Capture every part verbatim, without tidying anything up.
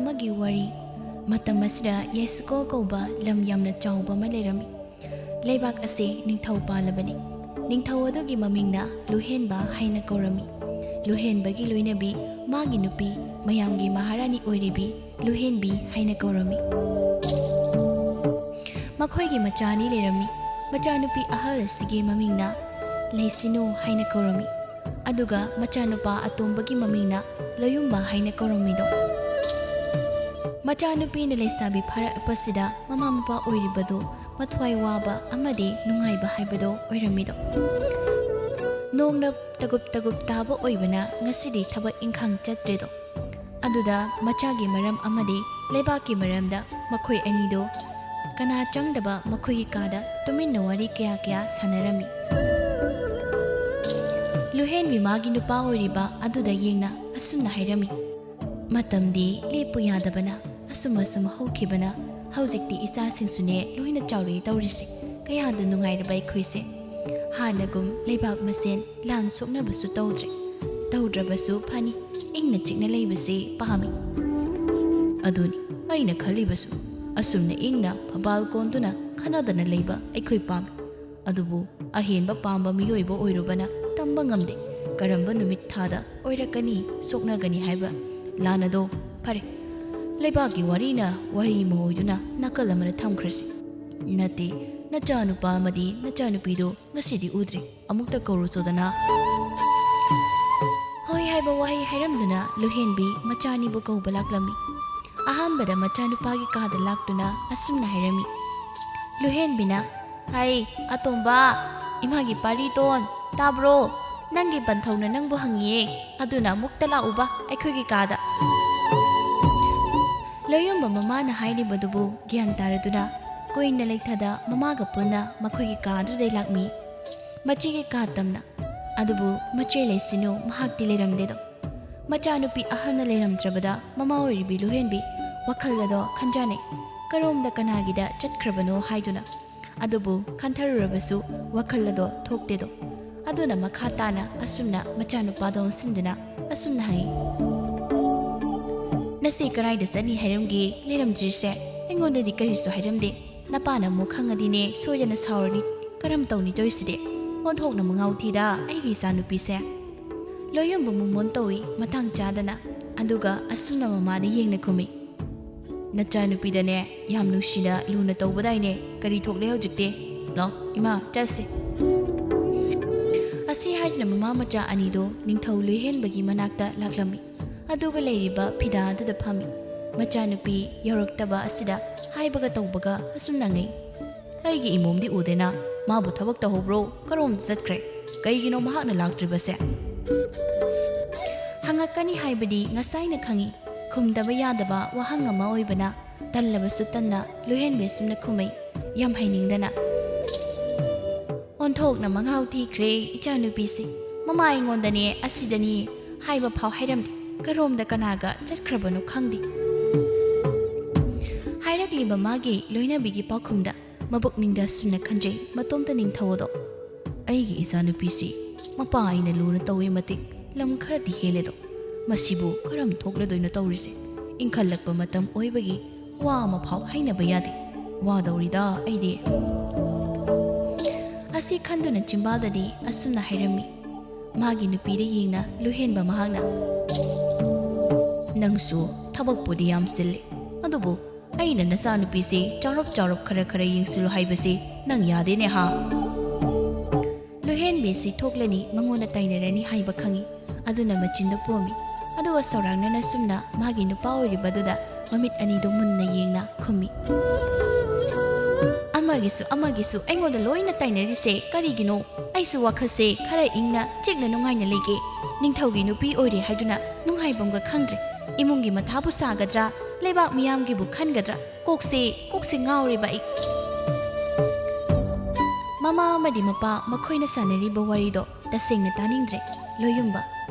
ꯑꯃꯒꯤ ꯋꯥꯔꯤ꯫ ꯃꯇꯝ ꯑꯁꯤꯗ ꯌꯥꯏꯁꯀꯣ ꯀꯧꯕ ꯂꯝ ꯌꯥꯝꯅ ꯆꯥꯎꯕ ꯑꯃ ꯂꯩꯔꯝꯃꯤ꯫ ꯂꯩꯕꯥꯛ ꯑꯁꯤ ꯅꯤꯡꯊꯧ ꯄꯥꯜꯂꯕꯅꯤ꯫ ꯅꯤꯡꯊꯧ ꯑꯗꯨꯒꯤ ꯃꯃꯤꯡꯅ ꯂꯨꯍꯦꯟꯕ ꯍꯥꯏꯅ ꯀꯧꯔꯝꯃꯤ꯫ ꯂꯨꯍꯦꯟꯕꯒꯤ ꯂꯣꯏꯅꯕꯤ, ꯃꯥꯒꯤ ꯅꯨꯄꯤ, ꯃꯌꯥꯝꯒꯤ ꯃꯍꯥꯔꯥꯅꯤ ꯑꯣꯏꯔꯤꯕꯤ ꯂꯨꯍꯦꯟꯕꯤ ꯍꯥꯏꯅ ꯀꯧꯔꯝꯃꯤ꯫ ꯃꯈꯣꯏꯒꯤ ꯃꯆꯥ ꯑꯅꯤ ꯂꯩꯔꯝꯃꯤ꯫ ꯃꯆꯥꯅꯨꯄꯤ ꯑꯍꯜ ꯑꯁꯤꯒꯤ ꯃꯃꯤꯡꯅ ꯂꯩꯁꯤꯅꯨ ꯍꯥꯏꯅ ꯀꯧꯔꯝꯃꯤ꯫ ꯑꯗꯨꯒ ꯃꯆꯥꯅꯨꯄꯥ ꯑꯇꯣꯝꯕꯒꯤ ꯃꯃꯤꯡꯅ ꯂꯣꯌꯨꯝꯕ ꯍꯥꯏꯅ ꯀꯧꯔꯝꯃꯤꯗꯣ꯫ ꯃꯆꯥꯅꯨꯄꯤꯅ ꯂꯩꯁꯥꯕꯤ ꯐꯥꯔꯛꯄꯁꯤꯗ ꯃꯃꯥ ꯃꯄꯥ ꯑꯣꯏꯔꯤꯕꯗꯨ ꯃꯊ꯭ꯋꯥꯏ ꯋꯥꯕ ꯑꯃꯗꯤ ꯅꯨꯡꯉꯥꯏꯕ ꯍꯥꯏꯕꯗꯣ ꯑꯣꯏꯔꯝꯃꯤꯗꯣ꯫ ꯅꯣꯡꯅ ꯇꯒꯨꯞ ꯇꯒꯨꯞ ꯇꯥꯕ ꯑꯣꯏꯕꯅ ꯉꯁꯤꯗꯤ ꯊꯕꯛ ꯏꯪꯈꯥꯡ ꯆꯠꯇ꯭ꯔꯦꯗꯣ꯫ ꯑꯗꯨꯗ ꯃꯆꯥꯒꯤ ꯃꯔꯝ ꯑꯃꯗꯤ ꯂꯩꯕꯥꯛꯀꯤ ꯃꯔꯝꯗ ꯃꯈꯣꯏ ꯑꯅꯤꯗꯣ ꯀꯅꯥ ꯆꯪꯗꯕ ꯃꯈꯣꯏꯒꯤ ꯀꯥꯗ ꯇꯨꯃꯤꯟꯅ ꯋꯥꯔꯤ ꯀꯌꯥ ꯀꯌꯥ ꯁꯥꯟꯅꯔꯝꯃꯤ꯫ ꯂꯨꯍꯦꯟꯕꯤ ꯃꯥꯒꯤ ꯅꯨꯄꯥ ꯑꯣꯏꯔꯤꯕ ꯑꯗꯨꯗ ꯌꯦꯡꯅ ꯑꯁꯨꯝꯅ ꯍꯥꯏꯔꯝꯃꯤ, "ꯃꯇꯝꯗꯤ ꯂꯦꯞꯄꯨ ꯌꯥꯗꯕꯅ ꯑꯁꯨꯝ ꯑꯁꯨꯝ ꯍꯧꯈꯤꯕꯅ ꯍꯧꯖꯤꯛꯇꯤ ꯏꯆꯥꯁꯤꯡꯁꯨꯅꯦ ꯂꯣꯏꯅ ꯆꯥꯎꯔꯛꯑꯦ ꯇꯧꯔꯤꯁꯦ꯫ ꯀꯌꯥꯗ ꯅꯨꯡꯉꯥꯏꯔꯕ ꯑꯩꯈꯣꯏꯁꯦ꯫ ꯍꯥꯟꯅꯒꯨꯝ ꯂꯩꯕꯥꯛ ꯃꯁꯦꯟ ꯂꯥꯟ ꯁꯣꯛꯅꯕꯁꯨ ꯇꯧꯗ꯭ꯔꯦ꯫ ꯇꯧꯗ꯭ꯔꯕꯁꯨ ꯐꯅꯤ, ꯏꯪꯅ ꯆꯤꯛꯅ ꯂꯩꯕꯁꯦ ꯄꯥꯝꯃꯤ꯫" "ꯑꯗꯨꯅꯤ ꯑꯩꯅ ꯈꯜꯂꯤꯕꯁꯨ, ꯑꯁꯨꯝꯅ ꯏꯪꯅ ꯐꯝꯕꯥꯜ ꯀꯣꯟꯗꯨꯅ ꯈꯟꯅꯗꯅ ꯂꯩꯕ ꯑꯩꯈꯣꯏ ꯄꯥꯝꯃꯤ꯫ ꯑꯗꯨꯕꯨ ꯑꯍꯦꯟꯕ ꯄꯥꯝꯕ ꯃꯤꯑꯣꯏꯕ ꯑꯣꯏꯔꯨꯕꯅ ꯇꯝꯕ ꯉꯝꯗꯦ꯫ ꯀꯔꯝꯕ ꯅꯨꯃꯤꯠ ꯊꯥꯗ ꯑꯣꯏꯔꯛꯀꯅꯤ, ꯁꯣꯛꯅꯒꯅꯤ ꯍꯥꯏꯕ ꯂꯥꯟ ꯑꯗꯣ꯫ ꯐꯔꯦ, ꯂꯩꯕꯥꯛꯀꯤ ꯋꯥꯔꯤꯅ ꯋꯥꯔꯤ ꯑꯃ ꯑꯣꯏꯗꯨꯅ ꯅꯥꯀꯜ ꯑꯃꯗ ꯊꯝꯈ꯭ꯔꯁꯤ꯫ ꯅꯠꯇꯦ, ꯅꯆꯥꯅꯨꯄꯥ ꯑꯃꯗꯤ ꯅꯆꯥꯅꯨꯄꯤꯗꯨ ꯉꯁꯤꯗꯤ ꯎꯗ꯭ꯔꯤ꯫ ꯑꯃꯨꯛꯇ ꯀꯧꯔꯨꯆꯣꯗꯅ꯫" ꯍꯣꯏ ꯍꯥꯏꯕ ꯋꯥꯍꯩ ꯍꯥꯏꯔꯝꯗꯨꯅ ꯂꯨꯍꯦꯟꯕꯤ ꯃꯆꯥꯅꯤꯕꯨ ꯀꯧꯕ ꯂꯥꯛꯂꯝꯃꯤ꯫ ꯑꯍꯥꯟꯕꯗ ꯃꯆꯥꯅꯨꯄꯥꯒꯤ ꯀꯥꯗ ꯂꯥꯛꯇꯨꯅ ꯑꯁꯨꯝꯅ ꯍꯥꯏꯔꯝꯃꯤ꯫ ꯂꯨꯍꯦꯟꯕꯤꯅ, "ꯍꯩ, ꯑꯇꯣꯝꯕ, ꯏꯃꯥꯒꯤ ꯄꯥꯔꯤ ꯇꯣꯟ, ꯇꯥꯕ꯭ꯔꯣ? ꯅꯪꯒꯤ ꯄꯟꯊꯧꯅ ꯅꯪꯕꯨ ꯍꯪꯉꯤꯌꯦ, ꯑꯗꯨꯅ ꯑꯃꯨꯛꯇ ꯂꯥꯛꯎꯕ ꯑꯩꯈꯣꯏꯒꯤ ꯀꯥꯗ꯫" ꯂꯣꯌꯨꯝꯕ ꯃꯃꯥꯅ ꯍꯥꯏꯔꯤꯕꯗꯨꯕꯨ ꯒ꯭ꯌꯥꯟ ꯇꯥꯔꯗꯨꯅ ꯀꯨꯏꯅ ꯂꯩꯊꯗ ꯃꯃꯥꯒ ꯄꯨꯟꯅ ꯃꯈꯣꯏꯒꯤ ꯀꯥꯗꯨꯗ ꯂꯥꯛꯃꯤ꯫ ꯃꯆꯦꯒꯤ ꯀꯥ ꯇꯝꯅ꯫ ꯑꯗꯨꯕꯨ ꯃꯆꯦ ꯂꯩꯁꯤꯅꯨ ꯃꯍꯥꯛꯇꯤ ꯂꯩꯔꯝꯗꯦꯗꯣ꯫ ꯃꯆꯥꯅꯨꯄꯤ ꯑꯍꯜꯅ ꯂꯩꯔꯝꯗ꯭ꯔꯕꯗ ꯃꯃꯥ ꯑꯣꯏꯔꯤꯕꯤ ꯂꯨꯍꯦꯟꯕꯤ ꯋꯥꯈꯜ ꯑꯗꯣ ꯈꯟꯖꯥꯅꯩ꯫ ꯀꯔꯣꯝꯗ ꯀꯅꯥꯒꯤꯗ ꯆꯠꯈ꯭ꯔꯕꯅꯣ ꯍꯥꯏꯗꯨꯅ꯫ ꯑꯗꯨꯕꯨ ꯈꯟꯊꯔꯨꯔꯕꯁꯨ ꯋꯥꯈꯜ ꯑꯗꯣ ꯊꯣꯛꯇꯦꯗꯣ꯫ ꯑꯗꯨꯅ ꯃꯈꯥ ꯇꯥꯅ ꯑꯁꯨꯝꯅ ꯃꯆꯥꯅꯨꯄꯥꯗ ꯑꯣꯟꯁꯤꯟꯗꯨꯅ ꯑꯁꯨꯝꯅ ꯍꯪꯉꯤ, ꯑꯁꯤ ꯀꯗꯥꯏꯗ ꯆꯠꯅꯤ ꯍꯥꯏꯔꯝꯒꯦ? ꯂꯩꯔꯝꯗ꯭ꯔꯤꯁꯦ? ꯑꯩꯉꯣꯟꯗꯗꯤ ꯀꯔꯤꯁꯨ ꯍꯥꯏꯔꯝꯗꯦ꯫ ꯅꯄꯥꯅ ꯑꯃꯨꯛ ꯈꯪꯉꯗꯤꯅꯦ, ꯁꯣꯏꯗꯅ ꯁꯥꯎꯔꯅꯤ꯫ ꯀꯔꯝ ꯇꯧꯅꯤ ꯇꯧꯔꯤꯁꯤꯗꯤ? ꯑꯣꯟꯊꯣꯛꯅ ꯃꯉꯥꯎ ꯊꯤꯗ ꯑꯩꯒꯤ ꯏꯆꯥꯅꯨꯄꯤꯁꯦ꯫ ꯂꯣꯏꯌꯣꯟꯕ ꯃꯣꯃꯣꯟ ꯇꯧꯏ ꯃꯇꯥꯡ ꯆꯥꯗꯅ꯫ ꯑꯗꯨꯒ ꯑꯁꯨꯝꯅ ꯃꯃꯥꯗ ꯌꯦꯡꯅ ꯈꯨꯝꯃꯤ, "ꯅꯆꯥꯅꯨꯄꯤꯗꯅꯦ ꯌꯥꯝ ꯅꯨꯡꯁꯤꯅ ꯂꯨꯅ ꯇꯧꯕꯗꯥꯏꯅꯦ? ꯀꯔꯤ ꯊꯣꯛꯂꯦ ꯍꯧꯖꯤꯛꯇꯤ? ꯂꯥꯎ, ꯏꯃꯥ, ꯆꯠꯁꯤ꯫" ꯑꯁꯤ ꯍꯥꯏꯗꯨꯅ ꯃꯃꯥ ꯃꯆꯥ ꯑꯅꯤꯗꯣ ꯅꯤꯡꯊꯧ ꯂꯣꯏꯍꯦꯟꯕꯒꯤ ꯃꯅꯥꯛꯇ ꯂꯥꯛꯂꯝꯃꯤ꯫ ꯑꯗꯨꯒ ꯂꯩꯔꯤꯕ ꯐꯤꯗꯥ ꯑꯗꯨꯗ ꯐꯝꯃꯤ꯫ ꯃꯆꯥꯅꯨꯄꯤ ꯌꯧꯔꯛꯇꯕ ꯑꯁꯤꯗ ꯍꯥꯏꯕꯒ ꯇꯧꯕꯒ ꯑꯁꯨꯝ ꯅꯪꯉꯤ꯫ "ꯑꯩꯒꯤ ꯏꯃꯣꯝꯗꯤ ꯎꯗꯦꯅ꯫ ꯃꯥꯕꯨ ꯊꯕꯛ ꯇꯧꯍꯧꯕ꯭ꯔꯣ? ꯀꯔꯣꯝꯗ ꯆꯠꯈ꯭ꯔꯦ? ꯀꯩꯒꯤꯅꯣ ꯃꯍꯥꯛꯅ ꯂꯥꯛꯇ꯭ꯔꯤꯕꯁꯦ?" ꯍꯪꯉꯛꯀꯅꯤ ꯍꯥꯏꯕꯗꯤ ꯉꯁꯥꯏꯅ ꯈꯪꯏ꯫ ꯈꯨꯝꯗꯕ ꯌꯥꯗꯕ ꯋꯥꯍꯪ ꯑꯃ ꯑꯣꯏꯕꯅ ꯇꯜꯂꯕꯁꯨ ꯇꯟꯅ ꯂꯣꯏꯍꯦꯟꯕꯤ ꯑꯁꯨꯝꯅ ꯈꯨꯝꯃꯩ, ꯌꯥꯝ ꯍꯩꯅꯤꯡꯗꯅ꯫ ꯑꯣꯟꯊꯣꯛꯅ ꯃꯉꯥꯎ ꯊꯤꯈ꯭ꯔꯦ ꯏꯆꯥꯅꯨꯄꯤꯁꯦ꯫ ꯃꯃꯥ ꯑꯩꯉꯣꯟꯗꯅꯦ, ꯑꯁꯤꯗꯅꯤ ꯍꯥꯏꯕ ꯐꯥꯎ ꯍꯥꯏꯔꯝꯗꯦ꯫ ꯀꯔꯣꯝꯗ ꯀꯅꯥꯒ ꯆꯠꯈ꯭ꯔꯕꯅꯣ ꯈꯪꯗꯦ꯫ ꯍꯥꯏꯔꯛꯂꯤꯕ ꯃꯥꯒꯤ ꯂꯣꯏꯅꯕꯤꯒꯤ ꯄꯥꯎꯈꯨꯝꯗ ꯃꯕꯨꯛꯅꯤꯡꯗ ꯁꯨꯝꯅ ꯈꯟꯖꯩ ꯃꯇꯣꯝꯇ ꯅꯤꯡꯊꯧ ꯑꯗꯣ, "ꯑꯩꯒꯤ ꯏꯆꯥꯅꯨꯄꯤꯁꯤ ꯃꯄꯥ ꯑꯩꯅ ꯂꯨꯅ ꯇꯧꯏ ꯃꯇꯤꯛ ꯂꯝ ꯈꯔꯗꯤ ꯍꯦꯜꯂꯦꯗꯣ꯫ ꯃꯁꯤꯕꯨ ꯀꯔꯝ ꯊꯣꯛꯂꯗꯣꯏꯅꯣ ꯇꯧꯔꯤꯁꯦ? ꯏꯟꯈꯠꯂꯛꯄ ꯃꯇꯝ ꯑꯣꯏꯕꯒꯤ ꯋꯥ ꯑꯃ ꯐꯥꯎ ꯍꯥꯏꯅꯕ ꯌꯥꯗꯦ꯫ ꯋꯥꯗꯧꯔꯤꯗ ꯑꯩꯗꯤ꯫" ꯑꯁꯤ ꯈꯟꯗꯨꯅ ꯆꯤꯝꯕꯥꯜꯗꯗꯤ ꯑꯁꯨꯝꯅ ꯍꯥꯏꯔꯝꯃꯤ꯫ ꯃꯥꯒꯤ ꯅꯨꯄꯤꯗ ꯌꯦꯡꯅ ꯂꯨꯍꯦꯟꯕ ꯃꯍꯥꯛꯅ, "ꯅꯪꯁꯨ ꯊꯕꯛꯄꯨꯗꯤ ꯌꯥꯝ ꯆꯤꯜꯂꯤ, ꯑꯗꯨꯕꯨ ꯑꯩꯅ ꯅꯆꯥꯅꯨꯄꯤꯁꯤ ꯆꯥꯎꯔꯞ ꯆꯥꯎꯔꯞ ꯈꯔ ꯈꯔ ꯌꯦꯡꯁꯤꯜꯂꯨ ꯍꯥꯏꯕꯁꯤ ꯅꯪ ꯌꯥꯗꯦꯅꯦ ꯍꯥ?" ꯂꯨꯍꯦꯟꯕꯤꯁꯤ ꯊꯣꯛꯂꯅꯤ ꯃꯉꯣꯟꯗ ꯇꯥꯏꯅꯔꯅꯤ ꯍꯥꯏꯕ ꯈꯪꯏ꯫ ꯑꯗꯨꯅ ꯃꯆꯤꯟꯗꯨ ꯄꯣꯝꯃꯤ꯫ ꯑꯗꯨꯒ ꯁꯧꯔꯥꯡꯅꯅ ꯁꯨꯝꯅ ꯃꯥꯒꯤ ꯅꯨꯄꯥ ꯑꯣꯏꯔꯤꯕꯗꯨꯗ ꯃꯃꯤꯠ ꯑꯅꯤꯗꯨ ꯃꯨꯟꯅ ꯌꯦꯡꯅ ꯈꯨꯝꯃꯤ꯫ "ꯑꯃꯒꯤꯁꯨ ꯑꯃꯒꯤꯁꯨ ꯑꯩꯉꯣꯟꯗ ꯂꯣꯏꯅ ꯇꯥꯏꯅꯔꯤꯁꯦ ꯀꯔꯤꯒꯤꯅꯣ? ꯑꯩꯁꯨ ꯋꯥꯈꯜꯁꯦ ꯈꯔ ꯏꯪꯅ ꯆꯤꯛꯅ ꯅꯨꯡꯉꯥꯏꯅ ꯂꯩꯒꯦ꯫ ꯅꯤꯡꯊꯧꯒꯤ ꯅꯨꯄꯤ ꯑꯣꯏꯔꯦ ꯍꯥꯏꯗꯨꯅ ꯅꯨꯡꯉꯥꯏꯐꯝꯒ ꯈꯪꯗ꯭ꯔꯦ꯫ ꯏꯃꯨꯡꯒꯤ ꯃꯊꯥꯕꯨ ꯁꯥꯒꯗ꯭ꯔꯥ, ꯂꯩꯕꯥꯛ ꯃꯤꯌꯥꯝꯒꯤꯕꯨ ꯈꯟꯒꯗ꯭ꯔꯥ? ꯀꯣꯛꯁꯦ, ꯀꯣꯛꯁꯦ ꯉꯥꯎꯔꯦꯕ ꯑꯩ꯫" ꯃꯃꯥ ꯑꯃꯗꯤ ꯃꯄꯥ ꯃꯈꯣꯏꯅ ꯁꯥꯟꯅꯔꯤꯕ ꯋꯥꯔꯤꯗꯣ ꯇꯁꯦꯡꯅ ꯇꯥꯅꯤꯡꯗ꯭ꯔꯦ ꯂꯣꯌꯨꯝꯕ꯫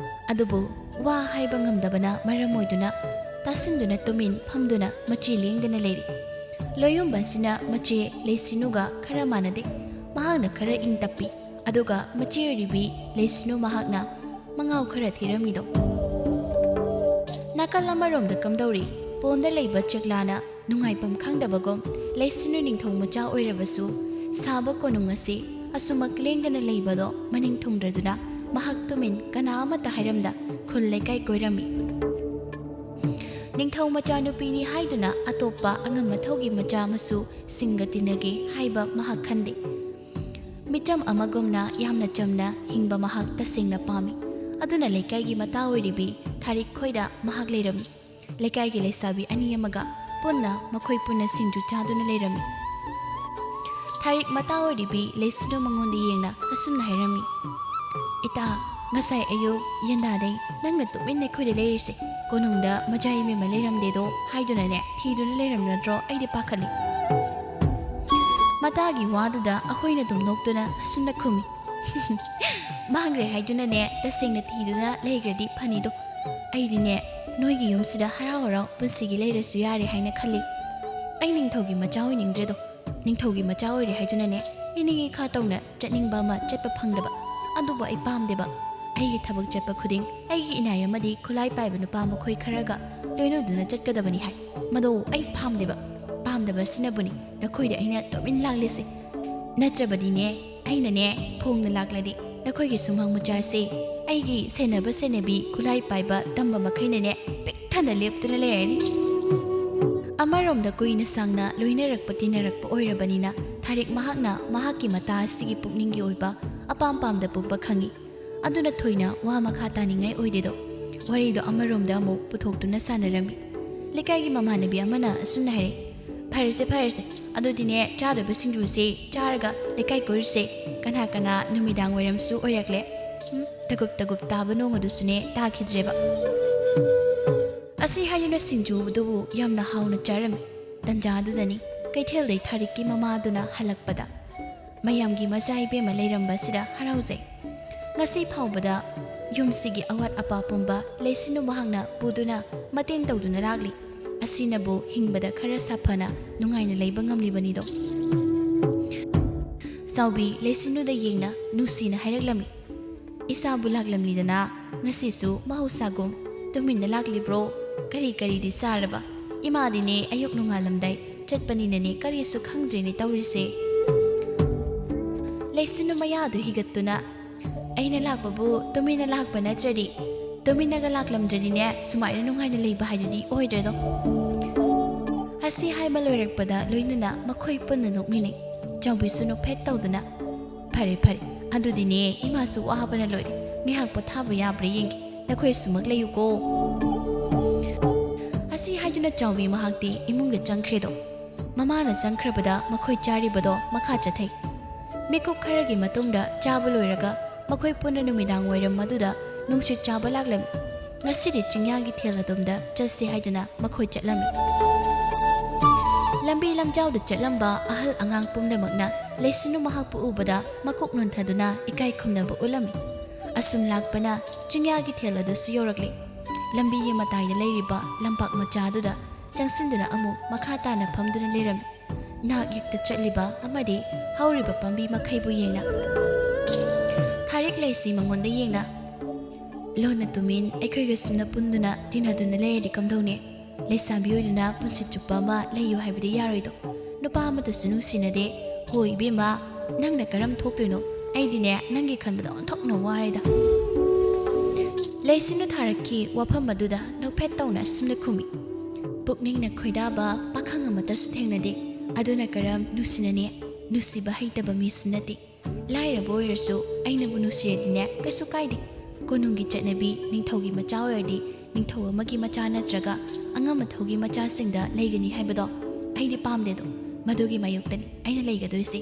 ꯑꯗꯨꯕꯨ ꯋꯥ ꯍꯥꯏꯕ ꯉꯝꯗꯕꯅ ꯃꯔꯝ ꯑꯣꯏꯗꯨꯅ ꯇꯥꯁꯤꯟꯗꯨꯅ ꯇꯨꯃꯤꯟ ꯐꯝꯗꯨꯅ ꯃꯆꯦ ꯂꯦꯡꯗꯅ ꯂꯩꯔꯤ꯫ ꯂꯣꯌꯨꯝꯕ ꯑꯁꯤꯅ ꯃꯆꯦ ꯂꯩꯁꯤꯅꯨꯒ ꯈꯔ ꯃꯥꯟꯅꯗꯦ꯫ ꯃꯍꯥꯛꯅ ꯈꯔ ꯏꯪ ꯇꯞꯄꯤ꯫ ꯑꯗꯨꯒ ꯃꯆꯦ ꯑꯣꯏꯔꯤꯕꯤ ꯂꯩꯁꯤꯅꯨ ꯃꯍꯥꯛꯅ ꯃꯉꯥꯎ ꯈꯔ ꯊꯤꯔꯝꯃꯤꯗꯣ꯫ ꯅꯥꯀꯜ ꯑꯃꯔꯣꯝꯗ ꯀꯝꯗꯧꯔꯤ? ꯄꯣꯟꯗ ꯂꯩꯕ ꯆꯦꯛꯂꯥꯅ ꯅꯨꯡꯉꯥꯏꯐꯝ ꯈꯪꯗꯕꯒꯨꯝ, ꯂꯩꯁꯤꯅꯨ ꯅꯤꯡꯊꯧ ꯃꯆꯥ ꯑꯣꯏꯔꯕꯁꯨ ꯁꯥꯕ ꯀꯣꯅꯨꯡ ꯑꯁꯤ ꯑꯁꯨꯃꯛ ꯂꯦꯡꯗꯅ ꯂꯩꯕꯗꯣ ꯃꯅꯤꯡ ꯊꯨꯡꯗ꯭ꯔꯗꯨꯅ ꯃꯍꯥꯛ ꯇꯨꯃꯤꯟ ꯀꯅꯥ ꯑꯃꯠꯇ ꯍꯥꯏꯔꯝꯗ ꯈꯨꯜ ꯂꯩꯀꯥꯏ ꯀꯣꯏꯔꯝꯃꯤ꯫ ꯅꯤꯡꯊꯧ ꯃꯆꯥꯅꯨꯄꯤꯅꯤ ꯍꯥꯏꯗꯨꯅ ꯑꯇꯣꯞꯄ ꯑꯉꯝ ꯑꯊꯧꯒꯤ ꯃꯆꯥ ꯃꯁꯨꯁꯤꯡꯒ ꯇꯤꯟꯅꯒꯦ ꯍꯥꯏꯕ ꯃꯍꯥꯛ ꯈꯟꯗꯦ꯫ ꯃꯤꯆꯝ ꯑꯃꯒꯨꯝꯅ ꯌꯥꯝꯅ ꯆꯝꯅ ꯍꯤꯡꯕ ꯃꯍꯥꯛ ꯇꯁꯦꯡꯅ ꯄꯥꯝꯃꯤ꯫ ꯑꯗꯨꯅ ꯂꯩꯀꯥꯏꯒꯤ ꯃꯇꯥ ꯑꯣꯏꯔꯤꯕꯤ ꯊꯥꯔꯤꯛ ꯈꯣꯏꯗ ꯃꯍꯥꯛ ꯂꯩꯔꯝꯃꯤ꯫ ꯂꯩꯀꯥꯏꯒꯤ ꯂꯩꯁꯥꯕꯤ ꯑꯅꯤ ꯑꯃꯒ ꯄꯨꯟꯅ ꯃꯈꯣꯏ ꯄꯨꯟꯅ ꯁꯤꯡꯖꯨ ꯆꯥꯗꯨꯅ ꯂꯩꯔꯝꯃꯤ꯫ ꯊꯥꯔꯤꯛ ꯃꯇꯥ ꯑꯣꯏꯔꯤꯕꯤ ꯂꯩꯁꯤꯅꯨ ꯃꯉꯣꯟꯗ ꯌꯦꯡꯅ ꯑꯁꯨꯝꯅ ꯍꯥꯏꯔꯝꯃꯤ, "ꯏꯇꯥ, ꯉꯁꯥꯏ ꯑꯌꯨꯛ ꯌꯦꯟꯗꯥꯗꯩ ꯅꯪꯅ ꯇꯨꯃꯤꯟꯅ ꯑꯩꯈꯣꯏꯗ ꯂꯩꯔꯤꯁꯦ, ꯀꯣꯅꯨꯡꯗ ꯃꯖꯥ ꯏꯕꯦꯝꯃ ꯂꯩꯔꯝꯗꯦꯗꯣ ꯍꯥꯏꯗꯨꯅꯅꯦ ꯊꯤꯗꯨꯅ ꯂꯩꯔꯝꯕ ꯅꯠꯇ꯭ꯔꯣ? ꯑꯩꯗꯤ ꯄꯥꯈꯠꯂꯤ꯫" ꯃꯇꯥꯒꯤ ꯋꯥꯗꯨꯗ ꯑꯩꯈꯣꯏꯅ ꯑꯗꯨꯝ ꯅꯣꯛꯇꯨꯅ ꯑꯁꯨꯝꯅ ꯈꯨꯝꯃꯤ, "ꯃꯥꯡꯈ꯭ꯔꯦ ꯍꯥꯏꯗꯨꯅꯅꯦ ꯇꯁꯦꯡꯅ ꯊꯤꯗꯨꯅ ꯂꯩꯈ꯭ꯔꯗꯤ ꯐꯅꯤꯗꯣ꯫ ꯑꯩꯗꯤꯅꯦ ꯅꯣꯏꯒꯤ ꯌꯨꯝꯁꯤꯗ ꯍꯔꯥꯎ ꯍꯔꯥꯎ ꯄꯨꯟꯁꯤꯒꯤ ꯂꯩꯔꯁꯨ ꯌꯥꯔꯦ ꯍꯥꯏꯅ ꯈꯜꯂꯤ꯫ ꯑꯩ ꯅꯤꯡꯊꯧꯒꯤ ꯃꯆꯥ ꯑꯣꯏꯅꯤꯡꯗ꯭ꯔꯦꯗꯣ꯫ ꯅꯤꯡꯊꯧꯒꯤ ꯃꯆꯥ ꯑꯣꯏꯔꯦ ꯍꯥꯏꯗꯨꯅꯅꯦ ꯏꯅꯤꯡ ꯏꯈꯥ ꯇꯧꯅ ꯆꯠꯅꯤꯡꯕ ꯑꯃ ꯆꯠꯄ ꯐꯪꯗꯕ꯫ ꯑꯗꯨꯕꯨ ꯑꯩ ꯄꯥꯝꯗꯦꯕ꯫ ꯑꯩꯒꯤ ꯊꯕꯛ ꯆꯠꯄ ꯈꯨꯗꯤꯡ ꯑꯩꯒꯤ ꯏꯅꯥꯏ ꯑꯃꯗꯤ ꯈꯨꯠꯂꯥꯏ ꯄꯥꯏꯕ ꯅꯨꯄꯥ ꯃꯈꯣꯏ ꯈꯔꯒ ꯂꯣꯏꯅꯗꯨꯅ ꯆꯠꯀꯗꯕꯅꯤ ꯍꯥꯏ꯫ ꯃꯗꯣ ꯑꯩ ꯄꯥꯝꯗꯦꯕ꯫ ꯄꯥꯝꯗꯕꯁꯤꯅꯕꯨꯅꯤ ꯅꯈꯣꯏꯗ ꯑꯩꯅ ꯇꯨꯃꯤꯟ ꯂꯥꯛꯂꯤꯁꯦ꯫ ꯅꯠꯇ꯭ꯔꯕꯗꯤꯅꯦ ꯑꯩꯅꯅꯦ ꯐꯣꯡꯅ ꯂꯥꯛꯂꯗꯤ ꯅꯈꯣꯏꯒꯤ ꯁꯨꯃꯥꯡ ꯃꯆꯥꯁꯦ ꯑꯩꯒꯤ ꯁꯦꯟꯅꯕ ꯁꯦꯟꯅꯕꯤ ꯈꯨꯠꯂꯥꯏ ꯄꯥꯏꯕ ꯇꯝꯕ ꯃꯈꯩꯅꯅꯦ ꯄꯤꯛ ꯊꯟꯅ ꯂꯦꯞꯇꯨꯅ ꯂꯩꯔꯅꯤ꯫" ꯑꯃꯔꯣꯝꯗ ꯀꯨꯏꯅ ꯁꯥꯡꯅ ꯂꯣꯏꯅꯔꯛꯄ ꯇꯤꯟꯅꯔꯛꯄ ꯑꯣꯏꯔꯕꯅꯤꯅ ꯊꯥꯔꯤꯛ ꯃꯍꯥꯛꯅ ꯃꯍꯥꯛꯀꯤ ꯃꯇꯥ ꯑꯁꯤꯒꯤ ꯄꯨꯛꯅꯤꯡꯒꯤ ꯑꯣꯏꯕ ꯑꯄꯥꯝ ꯄꯥꯝꯗ ꯄꯨꯝꯕ ꯈꯪꯏ꯫ ꯑꯗꯨꯅ ꯊꯣꯏꯅ ꯋꯥ ꯃꯈꯥ ꯇꯥꯅꯤꯡꯉꯥꯏ ꯑꯣꯏꯗꯦꯗꯣ꯫ ꯋꯥꯔꯤꯗꯣ ꯑꯃꯔꯣꯝꯗ ꯑꯃꯨꯛ ꯄꯨꯊꯣꯛꯇꯨꯅ ꯁꯥꯟꯅꯔꯝꯃꯤ꯫ ꯂꯩꯀꯥꯏꯒꯤ ꯃꯃꯥꯟꯅꯕꯤ ꯑꯃꯅ ꯑꯁꯨꯝꯅ ꯍꯥꯏꯔꯛꯏ, "ꯐꯔꯦꯁꯦ, ꯐꯔꯦꯁꯦ, ꯑꯗꯨꯗꯤꯅꯦ ꯆꯥꯗꯕ ꯁꯤꯡꯖꯨꯁꯦ ꯆꯥꯔꯒ ꯂꯩꯀꯥꯏ ꯀꯣꯏꯔꯨꯁꯦ꯫ ꯀꯅꯥ ꯀꯅꯥ ꯅꯨꯃꯤꯗꯥꯡ ꯋꯥꯏꯔꯝꯁꯨ ꯑꯣꯏꯔꯛꯂꯦ꯫" ꯎꯝ, ꯇꯒꯨꯞ ꯇꯒꯨꯞ ꯇꯥꯕ ꯅꯣꯡ ꯑꯗꯨꯁꯨꯅꯦ ꯇꯥꯈꯤꯗ꯭ꯔꯦꯕ꯫ ꯑꯁꯤ ꯍꯥꯏꯗꯨꯅ ꯁꯤꯡꯖꯨꯗꯨꯕꯨ ꯌꯥꯝꯅ ꯍꯥꯎꯅ ꯆꯥꯔꯝꯃꯤ꯫ ꯇꯟꯖꯥꯗꯨꯗꯅꯤ ꯀꯩꯊꯦꯜꯗꯩ ꯊꯥꯔꯤꯛꯀꯤ ꯃꯃꯥꯗꯨꯅ ꯍꯜꯂꯛꯄꯗ, "ꯃꯌꯥꯝꯒꯤ ꯃꯆꯥ ꯏꯕꯦꯝꯃ ꯂꯩꯔꯝꯕꯁꯤꯗ ꯍꯔꯥꯎꯖꯩ꯫ ꯉꯁꯤ ꯐꯥꯎꯕꯗ ꯌꯨꯝꯁꯤꯒꯤ ꯑꯋꯥꯠ ꯑꯄꯥ ꯄꯨꯝꯕ ꯂꯩꯁꯤꯅꯨ ꯃꯍꯥꯛꯅ ꯄꯨꯗꯨꯅ ꯃꯇꯦꯡ ꯇꯧꯗꯨꯅ ꯂꯥꯛꯂꯤ꯫ ꯑꯁꯤꯅꯕꯨ ꯍꯤꯡꯕꯗ ꯈꯔ ꯁꯥꯐꯅ ꯅꯨꯡꯉꯥꯏꯅ ꯂꯩꯕ ꯉꯝꯂꯤꯕꯅꯤꯗꯣ꯫" ꯆꯥꯎꯕꯤ ꯂꯩꯁꯤꯅꯨꯗ ꯌꯦꯡꯅ ꯅꯨꯡꯁꯤꯅ ꯍꯥꯏꯔꯛꯂꯝꯃꯤ, "ꯏꯁꯥꯕꯨ ꯂꯥꯛꯂꯝꯂꯤꯗꯅ, ꯉꯁꯤꯁꯨ ꯃꯍꯧꯁꯥꯒꯨꯝ ꯇꯨꯃꯤꯟꯅ ꯂꯥꯛꯂꯤꯕ꯭ꯔꯣ? ꯀꯔꯤ ꯀꯔꯤꯗꯤ ꯆꯥꯔꯕ? ꯏꯃꯥꯗꯤꯅꯦ ꯑꯌꯨꯛ ꯅꯣꯡꯉꯥꯜꯂꯝꯗꯥꯏ ꯆꯠꯄꯅꯤꯅꯅꯦ ꯀꯔꯤꯁꯨ ꯈꯪꯗ꯭ꯔꯦꯅꯦ ꯇꯧꯔꯤꯁꯦ꯫ ꯂꯩꯁꯤꯅꯨ ꯃꯌꯥꯗꯨ ꯍꯤꯒꯠꯇꯨꯅ, "ꯑꯩꯅ ꯂꯥꯛꯄꯕꯨ ꯇꯨꯃꯤꯟꯅ ꯂꯥꯛꯄ ꯅꯠꯇ꯭ꯔꯗꯤ, ꯇꯨꯃꯤꯟꯅꯒ ꯂꯥꯛꯂꯝꯗ꯭ꯔꯗꯤꯅꯦ ꯁꯨꯃꯥꯏꯅ ꯅꯨꯡꯉꯥꯏꯅ ꯂꯩꯕ ꯍꯥꯏꯗꯨꯗꯤ ꯑꯣꯏꯗ꯭ꯔꯦꯗꯣ꯫" ꯑꯁꯤ ꯍꯥꯏꯕ ꯂꯣꯏꯔꯛꯄꯗ ꯂꯣꯏꯅꯅ ꯃꯈꯣꯏ ꯄꯨꯟꯅ ꯅꯣꯛꯃꯤꯟꯅꯩ꯫ ꯆꯥꯎꯕꯤꯁꯨ ꯅꯣꯛꯐꯦꯠ ꯇꯧꯗꯨꯅ, "ꯐꯔꯦ ꯐꯔꯦ, ꯑꯗꯨꯗꯤꯅꯦ ꯏꯃꯥꯁꯨ ꯋꯥꯕꯅ ꯂꯣꯏꯔꯦ, ꯉꯥꯏꯍꯥꯛ ꯄꯣꯊꯥꯕ ꯌꯥꯕ꯭ꯔꯥ ꯌꯦꯡꯒꯦ, ꯅꯈꯣꯏ ꯁꯨꯃꯛ ꯂꯩꯌꯨꯀꯣ꯫" ꯑꯁꯤ ꯍꯥꯏꯗꯨꯅ ꯆꯥꯎꯕꯤ ꯃꯍꯥꯛꯇꯤ ꯏꯃꯨꯡꯗ ꯆꯪꯈ꯭ꯔꯦꯗꯣ꯫ ꯃꯃꯥꯅ ꯆꯪꯈ꯭ꯔꯕꯗ ꯃꯈꯣꯏ ꯆꯥꯔꯤꯕꯗꯣ ꯃꯈꯥ ꯆꯠꯊꯩ꯫ ꯃꯤꯀꯨꯞ ꯈꯔꯒꯤ ꯃꯇꯨꯡꯗ ꯆꯥꯕ ꯂꯣꯏꯔꯒ ꯃꯈꯣꯏ ꯄꯨꯟꯅ ꯅꯨꯃꯤꯗꯥꯡ ꯋꯥꯏꯔꯝ ꯑꯗꯨꯗ ꯅꯨꯡꯁꯤꯠ ꯆꯥꯕ ꯂꯥꯛꯂꯝꯃꯤ꯫ ꯉꯁꯤꯗꯤ ꯆꯤꯡꯌꯥꯒꯤ ꯊꯦꯜ ꯑꯗꯣꯝꯗ ꯆꯠꯁꯤ ꯍꯥꯏꯗꯨꯅ ꯃꯈꯣꯏ ꯆꯠꯂꯝꯃꯤ꯫ ꯂꯝꯕꯤ ꯂꯝꯖꯥꯎꯗ ꯆꯠꯂꯝꯕ ꯑꯍꯜ ꯑꯉꯥꯡ ꯄꯨꯝꯅꯃꯛꯅ ꯂꯩꯁꯤꯅꯨ ꯃꯍꯥꯛꯄꯨ ꯎꯕꯗ ꯃꯀꯣꯛ ꯅꯣꯟꯊꯗꯨꯅ ꯏꯀꯥꯏ ꯈꯨꯝꯅꯕ ꯎꯠꯂꯝꯃꯤ꯫ ꯑꯁꯨꯝ ꯂꯥꯛꯄꯅ ꯆꯤꯡꯌꯥꯒꯤ ꯊꯦꯜ ꯑꯗꯨꯁꯨ ꯌꯧꯔꯛꯂꯦ꯫ ꯂꯝꯕꯤꯒꯤ ꯃꯇꯥꯏꯗ ꯂꯩꯔꯤꯕ ꯂꯝꯄꯥꯛ ꯃꯆꯥꯗꯨꯗ ꯆꯪꯁꯤꯟꯗꯨꯅ ꯑꯃꯨꯛ ꯃꯈꯥ ꯇꯥꯅ ꯐꯝꯗꯨꯅ ꯂꯩꯔꯝꯃꯤ꯫ ꯅꯥꯛ ꯌꯦꯛꯇ ꯆꯠꯂꯤꯕ ꯑꯃꯗꯤ ꯍꯧꯔꯤꯕ ꯄꯥꯝꯕꯤ ꯃꯈꯩꯕꯨ ꯌꯦꯡꯅ, ꯊꯥꯔꯤꯛ ꯂꯩꯁꯤ ꯃꯉꯣꯟꯗ ꯌꯦꯡꯅ, "ꯂꯣꯟꯅ ꯇꯨꯃꯤꯟ ꯑꯩꯈꯣꯏꯒ ꯁꯨꯝꯅ ꯄꯨꯟꯗꯨꯅ ꯇꯤꯟꯅꯗꯨꯅ ꯂꯩꯔꯗꯤ ꯀꯝꯗꯧꯅꯤ? ꯂꯩꯁꯥꯕꯤ ꯑꯣꯏꯗꯨꯅ ꯄꯨꯟꯁꯤ ꯆꯨꯞꯄ ꯑꯃ ꯂꯩꯌꯨ ꯍꯥꯏꯕꯗꯤ ꯌꯥꯔꯣꯏꯗꯣ꯫ ꯅꯨꯄꯥ ꯑꯃꯠꯇꯁꯨ ꯅꯨꯡꯁꯤꯅꯗꯦ꯫ ꯍꯣꯏ ꯏꯕꯦꯝꯃ, ꯅꯪꯅ ꯀꯔꯝ ꯊꯣꯛꯇꯣꯏꯅꯣ? ꯑꯩꯗꯤꯅꯦ ꯅꯪꯒꯤ ꯈꯟꯕꯗ ꯑꯣꯟꯊꯣꯛꯅ ꯋꯥꯔꯦꯗ꯫" ꯂꯩꯁꯤꯅꯨ ꯊꯥꯔꯛꯈꯤ ꯋꯥꯐꯝ ꯑꯗꯨꯗ ꯅꯣꯛꯐꯦꯠ ꯇꯧꯅ ꯑꯁꯨꯝꯅ ꯈꯨꯝꯃꯤ, "ꯄꯨꯛꯅꯤꯡꯅ ꯈꯣꯏꯗꯥꯕ ꯄꯥꯈꯪ ꯑꯃꯠꯇꯁꯨ ꯊꯦꯡꯅꯗꯦ꯫ ꯑꯗꯨꯅ ꯀꯔꯝ ꯅꯨꯡꯁꯤꯅꯅꯤ? ꯅꯨꯡꯁꯤꯕ ꯍꯩꯇꯕ ꯃꯤꯁꯨ ꯅꯠꯇꯦ꯫ ꯂꯥꯏꯔꯕ ꯑꯣꯏꯔꯁꯨ ꯑꯩꯅꯕꯨ ꯅꯨꯡꯁꯤꯔꯗꯤꯅꯦ ꯀꯩꯁꯨ ꯀꯥꯏꯗꯦ꯫ ꯀꯣꯅꯨꯡꯒꯤ ꯆꯠꯅꯕꯤ ꯅꯤꯡꯊꯧꯒꯤ ꯃꯆꯥ ꯑꯣꯏꯔꯗꯤ ꯅꯤꯡꯊꯧ ꯑꯃꯒꯤ ꯃꯆꯥ ꯅꯠꯇ꯭ꯔꯒ ꯑꯉꯝ ꯑꯊꯧꯒꯤ ꯃꯆꯥꯁꯤꯡꯗ ꯂꯩꯒꯅꯤ ꯍꯥꯏꯕꯗꯣ ꯑꯩꯗꯤ ꯄꯥꯝꯗꯦꯗꯣ꯫ ꯃꯗꯨꯒꯤ ꯃꯥꯌꯣꯛꯇꯅꯤ ꯑꯩꯅ ꯂꯩꯒꯗꯣꯏꯁꯤ꯫"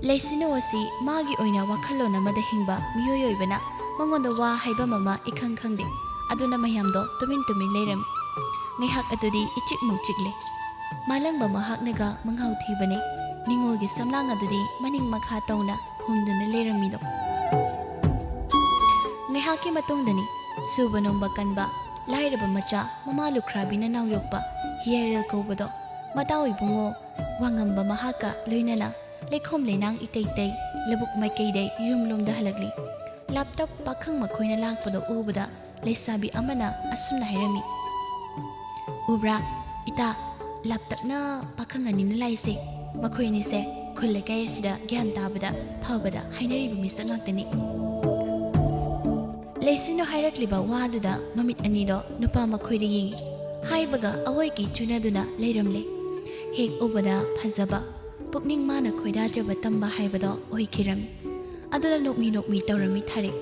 ꯂꯩꯁꯤꯅꯨ ꯑꯁꯤ ꯃꯥꯒꯤ ꯑꯣꯏꯅ ꯋꯥꯈꯜꯂꯣꯟ ꯑꯃꯗ ꯍꯤꯡꯕ ꯃꯤꯑꯣꯏ ꯑꯣꯏꯕꯅ ꯃꯉꯣꯟꯗ ꯋꯥ ꯍꯥꯏꯕ ꯑꯃ ꯏꯈꯪ ꯈꯪꯗꯦ꯫ ꯑꯗꯨꯅ ꯃꯌꯥꯝꯗꯣ ꯇꯨꯃꯤꯟ ꯇꯨꯃꯤꯟ ꯂꯩꯔꯝꯃꯤ꯫ ꯉꯥꯏꯍꯥꯛ ꯑꯗꯨꯗꯤ ꯏꯆꯤꯛ ꯃꯨꯛ ꯆꯤꯛꯂꯦ꯫ ꯃꯥꯂꯪꯕ ꯃꯍꯥꯛꯅꯒ ꯃꯉꯥꯎ ꯊꯤꯕꯅꯦ꯫ ꯅꯤꯉꯣꯜꯒꯤ ꯁꯝꯂꯥꯡ ꯑꯗꯨꯗꯤ ꯃꯅꯤꯡ ꯃꯈꯥ ꯇꯧꯅ ꯍꯨꯝꯗꯨꯅ ꯂꯩꯔꯝꯃꯤꯗꯣ꯫ ꯉꯥꯏꯍꯥꯛꯀꯤ ꯃꯇꯨꯡꯗꯅꯤ ꯁꯨꯕ ꯅꯣꯝꯕ ꯀꯟꯕ ꯂꯥꯏꯔꯕ ꯃꯆꯥ ꯃꯃꯥ ꯂꯨꯈ꯭ꯔꯥꯕꯤꯅ ꯅꯥꯎ ꯌꯣꯛꯄ ꯍꯤꯌꯥꯔꯦꯜ ꯀꯧꯕꯗꯣ ꯃꯇꯥꯎ ꯏꯕꯨꯡꯉꯣ ꯋꯥꯉꯝꯕ ꯃꯍꯥꯛꯀ ꯂꯣꯏꯅꯅ ꯂꯩꯈꯣꯝ ꯂꯩꯅꯥꯡ ꯏꯇꯩ ꯇꯩ ꯂꯧꯕꯨꯛ ꯃꯥꯏꯀꯩꯗꯩ ꯌꯨꯝꯂꯣꯝꯗ ꯍꯜꯂꯛꯂꯤ꯫ ꯂꯥꯞꯇꯛ ꯄꯥꯈꯪ ꯃꯈꯣꯏꯅ ꯂꯥꯛꯄꯗꯣ ꯎꯕꯗ ꯂꯩꯁꯥꯕꯤ ꯑꯃꯅ ꯑꯁꯨꯝꯅ ꯍꯥꯏꯔꯝꯃꯤ, "ꯎꯕ꯭ꯔꯥ, ꯏꯇꯥ, ꯂꯥꯞꯇꯛꯅ ꯄꯥꯈꯪ ꯑꯅꯤꯅ ꯂꯥꯛꯏꯁꯦ, ꯃꯈꯣꯏ ꯑꯅꯤꯁꯦ ꯈꯨꯜ ꯂꯩꯀꯥꯏ ꯑꯁꯤꯗ ꯒ꯭ꯌꯥꯟ ꯇꯥꯕꯗ ꯐꯕꯗ ꯍꯥꯏꯅꯔꯤꯕ ꯃꯤꯁꯛ ꯉꯥꯛꯇꯅꯤ"꯫ ꯂꯩꯁꯤꯅ ꯍꯥꯏꯔꯛꯂꯤꯕ ꯋꯥꯗꯨꯗ ꯃꯃꯤꯠ ꯑꯅꯤꯗꯣ ꯅꯨꯄꯥ ꯃꯈꯣꯏꯗ ꯌꯦꯡꯉꯤ꯫ ꯍꯥꯏꯕꯒ ꯑꯋꯣꯏꯒꯤ ꯆꯨꯅꯗꯨꯅ ꯂꯩꯔꯝꯂꯦ꯫ ꯍꯦꯛ ꯎꯕꯗ ꯐꯖꯕ, ꯄꯨꯛꯅꯤꯡ ꯃꯥꯅ ꯈꯣꯏꯗꯥꯖꯕ ꯇꯝꯕ ꯍꯥꯏꯕꯗꯣ ꯑꯣꯏꯈꯤꯔꯝꯃꯤ꯫ ꯑꯗꯨꯅ ꯅꯣꯛꯃꯤ ꯅꯣꯛꯃꯤ ꯇꯧꯔꯝꯃꯤ ꯊꯥꯔꯤꯛ꯫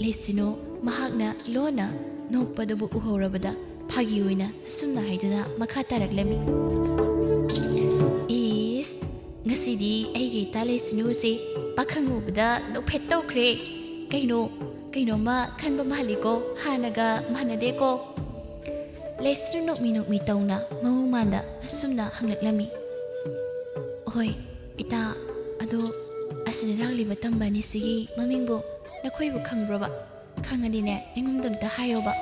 ꯂꯩꯁꯤꯅꯨ ꯃꯍꯥꯛꯅ ꯂꯣꯟꯅ ꯅꯣꯛꯄꯗꯨꯕꯨ ꯎꯍꯧꯔꯕꯗ ꯐꯥꯒꯤ ꯑꯣꯏꯅ ꯑꯁꯨꯝꯅ ꯍꯥꯏꯗꯨꯅ ꯃꯈꯥ ꯇꯥꯔꯛꯂꯝꯃꯤ, "ꯏꯁ, ꯉꯁꯤꯗꯤ ꯑꯩꯒꯤ ꯏꯇꯥ ꯂꯩꯁꯤꯅꯨꯁꯦ ꯄꯥꯈꯪ ꯎꯕꯗ ꯅꯣꯛꯐꯦꯠ ꯇꯧꯈ꯭ꯔꯦ꯫ ꯀꯩꯅꯣ, ꯀꯩꯅꯣꯝꯃ ꯈꯟꯕ ꯃꯥꯜꯂꯤꯀꯣ, ꯍꯥꯟꯅꯒ ꯃꯥꯟꯅꯗꯦꯀꯣ"꯫ ꯂꯩꯁꯤꯅꯨ ꯅꯣꯛꯃꯤ ꯅꯣꯛꯃꯤ ꯇꯧꯅ ꯃꯑꯣꯡ ꯃꯥꯟꯗ ꯑꯁꯨꯝꯅ ꯍꯪꯂꯛꯂꯝꯃꯤ, "ꯍꯣꯏ, ꯏꯇꯥ, ꯑꯗꯣ ꯑꯁꯤꯗ ꯂꯥꯛꯂꯤꯕ ꯇꯝꯕ ꯑꯅꯤꯁꯤꯒꯤ ꯃꯃꯤꯡꯕꯨ ꯅꯈꯣꯏꯕꯨ ꯈꯪꯕ꯭ꯔꯣꯕ? ꯈꯪꯉꯗꯤꯅꯦ, ꯑꯩꯉꯣꯟꯗ ꯑꯝꯇ ꯍꯥꯏꯌꯣꯕ"꯫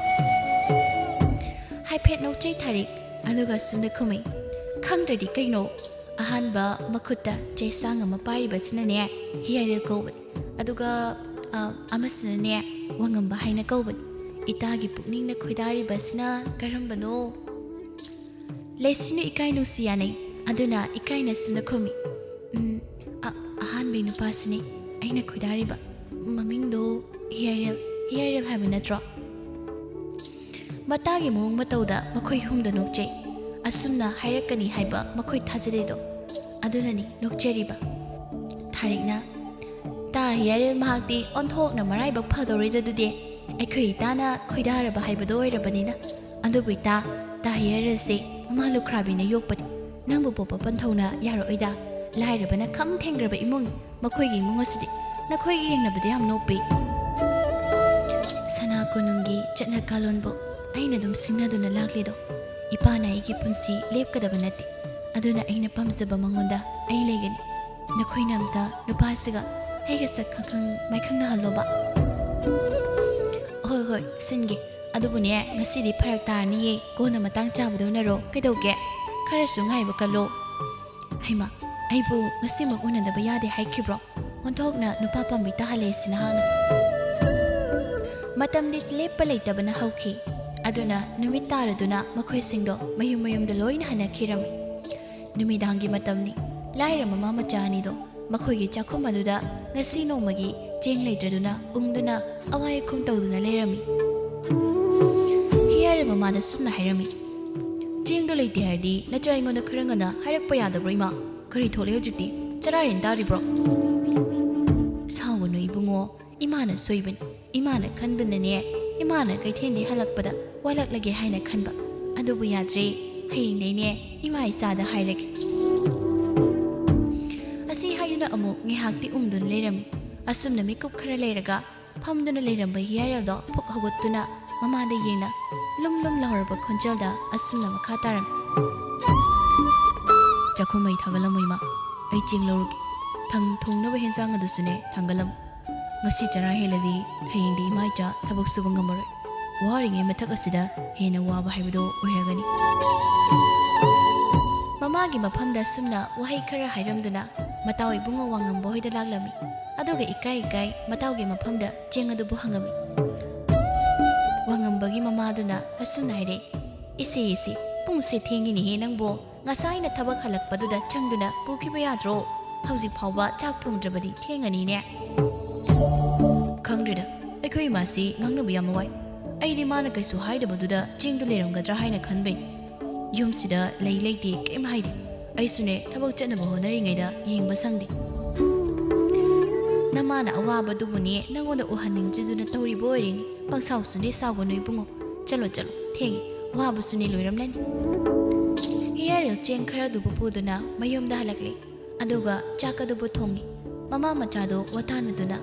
ꯍꯥꯏꯐꯦꯠ ꯅꯣꯛꯆꯩ ꯊꯥꯔꯤꯛ, ꯑꯗꯨꯒ ꯁꯨꯝꯅ ꯈꯨꯝꯃꯤ, "ꯈꯪꯗ꯭ꯔꯗꯤ ꯀꯩꯅꯣ? ꯑꯍꯥꯟꯕ ꯃꯈꯨꯠꯇ ꯆꯦ ꯆꯥꯡ ꯑꯃ ꯄꯥꯏꯔꯤꯕꯁꯤꯅꯅꯦ ꯍꯤꯌꯥꯏꯔꯦꯜ ꯀꯧꯕꯅꯤ, ꯑꯗꯨꯒ, ꯑ, ꯑꯃꯁꯤꯅꯅꯦ ꯋꯥꯉꯝꯕ ꯍꯥꯏꯅ ꯀꯧꯕꯅꯤ꯫ ꯏꯇꯥꯒꯤ ꯄꯨꯛꯅꯤꯡꯅ ꯈꯣꯏꯗꯥꯔꯤꯕꯁꯤꯅ ꯀꯔꯝꯕꯅꯣ?" ꯂꯩꯁꯤꯅ ꯏꯀꯥꯏ ꯅꯨꯡꯁꯤ ꯌꯥꯅꯩ, ꯑꯗꯨꯅ ꯏꯀꯥꯏꯅ ꯁꯨꯝꯅ ꯈꯨꯝꯃꯤ, "ꯎꯝ, ꯑ-, ꯑꯍꯥꯟꯕꯩ ꯅꯨꯄꯥꯁꯤꯅꯤ ꯑꯩꯅ ꯈꯣꯏꯗꯥꯔꯤꯕ꯫ ꯃꯃꯤꯡꯗꯣ ꯍꯤꯌꯥꯏꯔꯦꯜ, ꯍꯤꯌꯥꯏꯔꯦꯜ ꯍꯥꯏꯕ ꯅꯠꯇ꯭ꯔꯣ?" ꯃꯇꯥꯒꯤ ꯃꯑꯣꯡ ꯃꯇꯧꯗ ꯃꯈꯣꯏ ꯑꯍꯨꯝꯗ ꯅꯣꯛꯆꯩ꯫ ꯑꯁꯨꯝꯅ ꯍꯥꯏꯔꯛꯀꯅꯤ ꯍꯥꯏꯕ ꯃꯈꯣꯏ ꯊꯥꯖꯗꯦꯗꯣ꯫ ꯑꯗꯨꯅꯅꯤ ꯅꯣꯛꯆꯔꯤꯕ꯫ ꯊꯥꯔꯤꯛꯅ, "ꯇꯥ ꯍꯤꯌꯥꯏꯔꯦꯜ ꯃꯍꯥꯛꯇꯤ ꯑꯣꯟꯊꯣꯛꯅ ꯃꯔꯥꯏꯕꯛ ꯐꯗꯧꯔꯤꯗ ꯑꯗꯨꯗꯤ꯫ ꯑꯩꯈꯣꯏ ꯏꯇꯥꯅ ꯈꯣꯏꯗꯥꯔꯕ ꯍꯥꯏꯕꯗꯣ ꯑꯣꯏꯔꯕꯅꯤꯅ꯫ ꯑꯗꯨꯕꯨ ꯏꯇꯥ, ꯇꯥ ꯍꯤꯌꯥꯏꯔꯦꯜꯁꯦ ꯃꯃꯥ ꯂꯨꯈ꯭ꯔꯥꯕꯤꯅ ꯌꯣꯛꯄꯅꯤ꯫ ꯅꯪꯕꯨ ꯄꯣꯛꯄ ꯄꯟꯊꯧꯅ ꯌꯥꯔꯛꯑꯣꯏꯗ꯫ ꯂꯥꯏꯔꯕꯅ ꯈꯝ ꯊꯦꯡꯈ꯭ꯔꯕ ꯏꯃꯨꯡꯅꯤ꯫ ꯃꯈꯣꯏꯒꯤ ꯏꯃꯨꯡ ꯑꯁꯤꯗꯤ ꯅꯈꯣꯏꯒꯤ ꯌꯦꯡꯅꯕꯗ ꯌꯥꯝ ꯅꯣꯞꯄꯤ"꯫ ꯁꯅꯥ ꯀꯣꯅꯨꯡꯒꯤ ꯆꯠꯅ ꯀꯥꯂꯣꯟꯕꯨ ꯑꯩꯅ ꯑꯗꯨꯝ ꯁꯤꯡꯅꯗꯨꯅ ꯂꯥꯛꯂꯤꯗꯣ꯫ ꯏꯄꯥꯅ ꯑꯩꯒꯤ ꯄꯨꯟꯁꯤ ꯂꯦꯞꯀꯗꯕ ꯅꯠꯇꯦ꯫ ꯑꯗꯨꯅ ꯑꯩꯅ ꯄꯥꯝꯖꯕ ꯃꯉꯣꯟꯗ ꯑꯩ ꯂꯩꯒꯅꯤ꯫ ꯅꯈꯣꯏꯅ ꯑꯝꯇ ꯅꯨꯄꯥꯁꯤꯒ ꯑꯩꯒ ꯁꯛ ꯈꯪ ꯃꯥꯏꯈꯪꯅꯍꯜꯂꯣꯕ꯫ ꯍꯣꯏ, ꯍꯣꯏ, ꯁꯤꯟꯒꯦ꯫ ꯑꯗꯨꯕꯨꯅꯦ, ꯉꯁꯤꯗꯤ ꯐꯔꯛ ꯇꯥꯔꯅꯤꯌꯦ, ꯀꯣꯟꯅ ꯃꯇꯥꯡ ꯆꯥꯕꯗ ꯎꯅꯔꯣ꯫ ꯀꯩꯗꯧꯒꯦ? ꯈꯔꯁꯨ ꯉꯥꯏꯕ ꯀꯜꯂꯣ꯫ ꯍꯩꯃꯥ, ꯑꯩꯕꯨ ꯉꯁꯤꯃꯛ ꯎꯅꯗꯕ ꯌꯥꯗꯦ ꯍꯥꯏꯈꯤꯕ꯭ꯔꯣ? ꯑꯣꯟꯊꯣꯛꯅ ꯅꯨꯄꯥ ꯄꯥꯝꯕꯤ ꯇꯥꯍꯜꯂꯦ ꯁꯤ ꯅꯍꯥꯛꯅ꯫ ꯃꯇꯝꯗꯤ ꯂꯦꯞꯄ ꯂꯩꯇꯕꯅ ꯍꯧꯈꯤ꯫ ꯑꯗꯨꯅ ꯅꯨꯃꯤꯠ ꯇꯥꯔꯗꯨꯅ ꯃꯈꯣꯏꯁꯤꯡꯗꯣ ꯃꯌꯨꯝ ꯃꯌꯨꯝꯗ ꯂꯣꯏꯅ ꯍꯟꯅꯈꯤꯔꯝꯃꯤ꯫ ꯅꯨꯃꯤꯗꯥꯡꯒꯤ ꯃꯇꯝꯅꯤ꯫ ꯂꯥꯏꯔ ꯃꯃꯥ ꯃꯆꯥ ꯑꯅꯤꯗꯣ ꯃꯈꯣꯏꯒꯤ ꯆꯥꯛꯈꯨꯝ ꯑꯗꯨꯗ ꯉꯁꯤ ꯅꯣꯡꯃꯒꯤ ꯆꯦꯡ ꯂꯩꯇ꯭ꯔꯗꯨꯅ ꯎꯪꯗꯨꯅ ꯑꯋꯥꯏ ꯑꯈꯨꯝ ꯇꯧꯗꯨꯅ ꯂꯩꯔꯝꯃꯤ꯫ ꯍꯤꯌꯥꯔ ꯃꯃꯥꯗ ꯁꯨꯝꯅ ꯍꯥꯏꯔꯝꯃꯤ, "ꯆꯦꯡꯗꯣ ꯂꯩꯇꯦ ꯍꯥꯏꯔꯗꯤ ꯅꯆꯥ ꯑꯩꯉꯣꯟꯗ ꯈꯔ ꯉꯟꯅ ꯍꯥꯏꯔꯛꯄ ꯌꯥꯗꯕ꯭ꯔꯣ ꯏꯃꯥ? ꯀꯔꯤ ꯊꯣꯛꯂꯦ ꯍꯧꯖꯤꯛꯇꯤ? ꯆꯔꯥ ꯍꯦꯟ ꯇꯥꯔꯤꯕ꯭ꯔꯣ?" "ꯁꯥꯎꯒꯅꯨ ꯏꯕꯨꯡꯉꯣ, ꯏꯃꯥꯅ ꯁꯣꯏꯕꯅꯤ꯫ ꯏꯃꯥꯅ ꯈꯟꯕꯅꯅꯦ, ꯏꯃꯥꯅ ꯀꯩꯊꯦꯜꯗꯒꯤ ꯍꯜꯂꯛꯄꯗ ꯋꯥꯠꯂꯛꯂꯒꯦ ꯍꯥꯏꯅ ꯈꯟꯕ꯫ ꯑꯗꯨꯕꯨ ꯌꯥꯗ꯭ꯔꯦ, ꯍꯌꯦꯡꯗꯩꯅꯦ ꯏꯃꯥ ꯏꯆꯥꯗ ꯍꯥꯏꯔꯒꯦ꯫" ꯑꯁꯤ ꯍꯥꯏꯗꯨꯅ ꯑꯃꯨꯛ ꯉꯥꯏꯍꯥꯛꯇꯤ ꯎꯝꯗꯨꯅ ꯂꯩꯔꯝꯃꯤ꯫ ꯑꯁꯨꯝꯅ ꯃꯤꯀꯨꯞ ꯈꯔ ꯂꯩꯔꯒ ꯐꯝꯗꯨꯅ ꯂꯩꯔꯝꯕ ꯍꯤꯌꯥꯔꯦꯜꯗꯣ ꯐꯨꯛ ꯍꯧꯒꯠꯇꯨꯅ ꯃꯃꯥꯗ ꯌꯦꯡꯅ ꯂꯨꯝ ꯂꯨꯝ ꯂꯥꯎꯔꯕ ꯈꯣꯟꯖꯦꯜꯗ ꯑꯁꯨꯝꯅ ꯃꯈꯥ ꯇꯥꯔꯝꯃꯤ, "ꯆꯥꯛꯈꯨꯝ ꯃꯩ ꯊꯥꯒꯠꯂꯝꯃꯣ ꯏꯃꯥ, ꯑꯩ ꯆꯦꯡ ꯂꯧꯔꯨꯒꯦ꯫ ꯊꯪ ꯊꯣꯡꯅꯕ ꯍꯦꯟꯖꯥꯡ ꯑꯗꯨꯁꯨꯅꯦ ꯊꯥꯡꯒꯠꯂꯝꯃꯨ꯫ ꯉꯁꯤ ꯆꯔꯥ ꯍꯦꯜꯂꯗꯤ ꯍꯌꯦꯡꯗꯤ ꯏꯃꯥ ꯏꯆꯥ ꯊꯕꯛ ꯁꯨꯕ ꯉꯝꯃꯔꯣꯏ꯫ ꯋꯥꯔꯤꯉꯩ ꯃꯊꯛ ꯑꯁꯤꯗ ꯍꯦꯟꯅ ꯋꯥꯕ ꯍꯥꯏꯕꯗꯣ ꯑꯣꯏꯔꯒꯅꯤ꯫" ꯃꯃꯥꯒꯤ ꯃꯐꯝꯗ ꯑꯁꯨꯝꯅ ꯋꯥꯍꯩ ꯈꯔ ꯍꯥꯏꯔꯝꯗꯨꯅ ꯃꯇꯥꯎ ꯏꯕꯨꯡꯉꯣ ꯋꯥꯉꯝꯕ ꯍꯣꯏꯗ ꯂꯥꯛꯂꯝꯃꯤ꯫ ꯑꯗꯨꯒ ꯏꯀꯥꯏ ꯏꯀꯥꯏ ꯃꯇꯥꯎꯒꯤ ꯃꯐꯝꯗ ꯆꯦꯡ ꯑꯗꯨꯕꯨ ꯍꯪꯉꯝꯃꯤ꯫ ꯋꯥꯉꯝꯕꯒꯤ ꯃꯃꯥꯗꯨꯅ ꯑꯁꯨꯝꯅ ꯍꯥꯏꯔꯛꯏ, "ꯏꯆꯦ, ꯏꯆꯦ, ꯄꯨꯡꯁꯦ ꯊꯦꯡꯉꯤꯅꯦꯍꯦ ꯅꯪꯕꯣ꯫ ꯉꯁꯥꯏꯅ ꯊꯕꯛ ꯍꯜꯂꯛꯄꯗꯨꯗ ꯆꯪꯗꯨꯅ ꯄꯨꯈꯤꯕ ꯌꯥꯗ꯭ꯔꯣ? ꯍꯧꯖꯤꯛ ꯐꯥꯎꯕ ꯆꯥꯛ ꯊꯣꯡꯗ꯭ꯔꯕꯗꯤ ꯊꯦꯡꯉꯅꯤꯅꯦ꯫" "ꯈꯪꯗ꯭ꯔꯦꯗ, ꯑꯩꯈꯣꯏ ꯏꯃꯥꯁꯤ ꯉꯥꯡꯅꯕ ꯌꯥꯝ ꯋꯥꯏ꯫ ꯑꯩꯗꯤ ꯃꯥꯅ ꯀꯩꯁꯨ ꯍꯥꯏꯗꯕꯗꯨꯗ ꯆꯦꯡꯗꯨ ꯂꯩꯔꯝꯒꯗ꯭ꯔꯥ ꯍꯥꯏꯅ ꯈꯟꯕꯩ꯫ ꯌꯨꯝꯁꯤꯗ ꯂꯩ ꯂꯩꯇꯦ ꯀꯩꯝ ꯍꯥꯏꯗꯦ꯫ ꯑꯩꯁꯨꯅꯦ ꯊꯕꯛ ꯆꯠꯅꯕ ꯍꯣꯠꯅꯔꯤꯉꯩꯗ ꯌꯦꯡꯕ ꯁꯪꯗꯦ꯫ ꯅꯃꯥꯅ ꯑꯋꯥꯕꯗꯨꯕꯨꯅꯦ ꯅꯪꯉꯣꯟꯗ ꯎꯍꯟꯅꯤꯡꯗ꯭ꯔꯤꯗꯨꯅ ꯇꯧꯔꯤꯕ ꯑꯣꯏꯔꯦꯅꯦ꯫ ꯄꯪꯁꯥꯎꯁꯨꯅꯦ ꯁꯥꯎꯒꯅꯨ ꯏꯕꯨꯡꯉꯣ꯫ ꯆꯠꯂꯣ ꯆꯠꯂꯣ, ꯊꯦꯡꯉꯦ꯫ ꯋꯥꯕꯁꯨꯅꯦ ꯂꯣꯏꯔꯝꯂꯅꯤ꯫" ꯍꯤꯌꯥꯔꯦꯜ ꯆꯦꯡ ꯈꯔꯗꯨꯕꯨ ꯄꯨꯗꯨꯅ ꯃꯌꯨꯝꯗ ꯍꯜꯂꯛꯂꯦ꯫ ꯑꯗꯨꯒ ꯆꯥꯛ ꯑꯗꯨꯕꯨ ꯊꯣꯡꯉꯤ꯫ ꯃꯃꯥ ꯃꯆꯥꯗꯨ ꯋꯥꯇꯥꯅꯗꯨꯅ꯫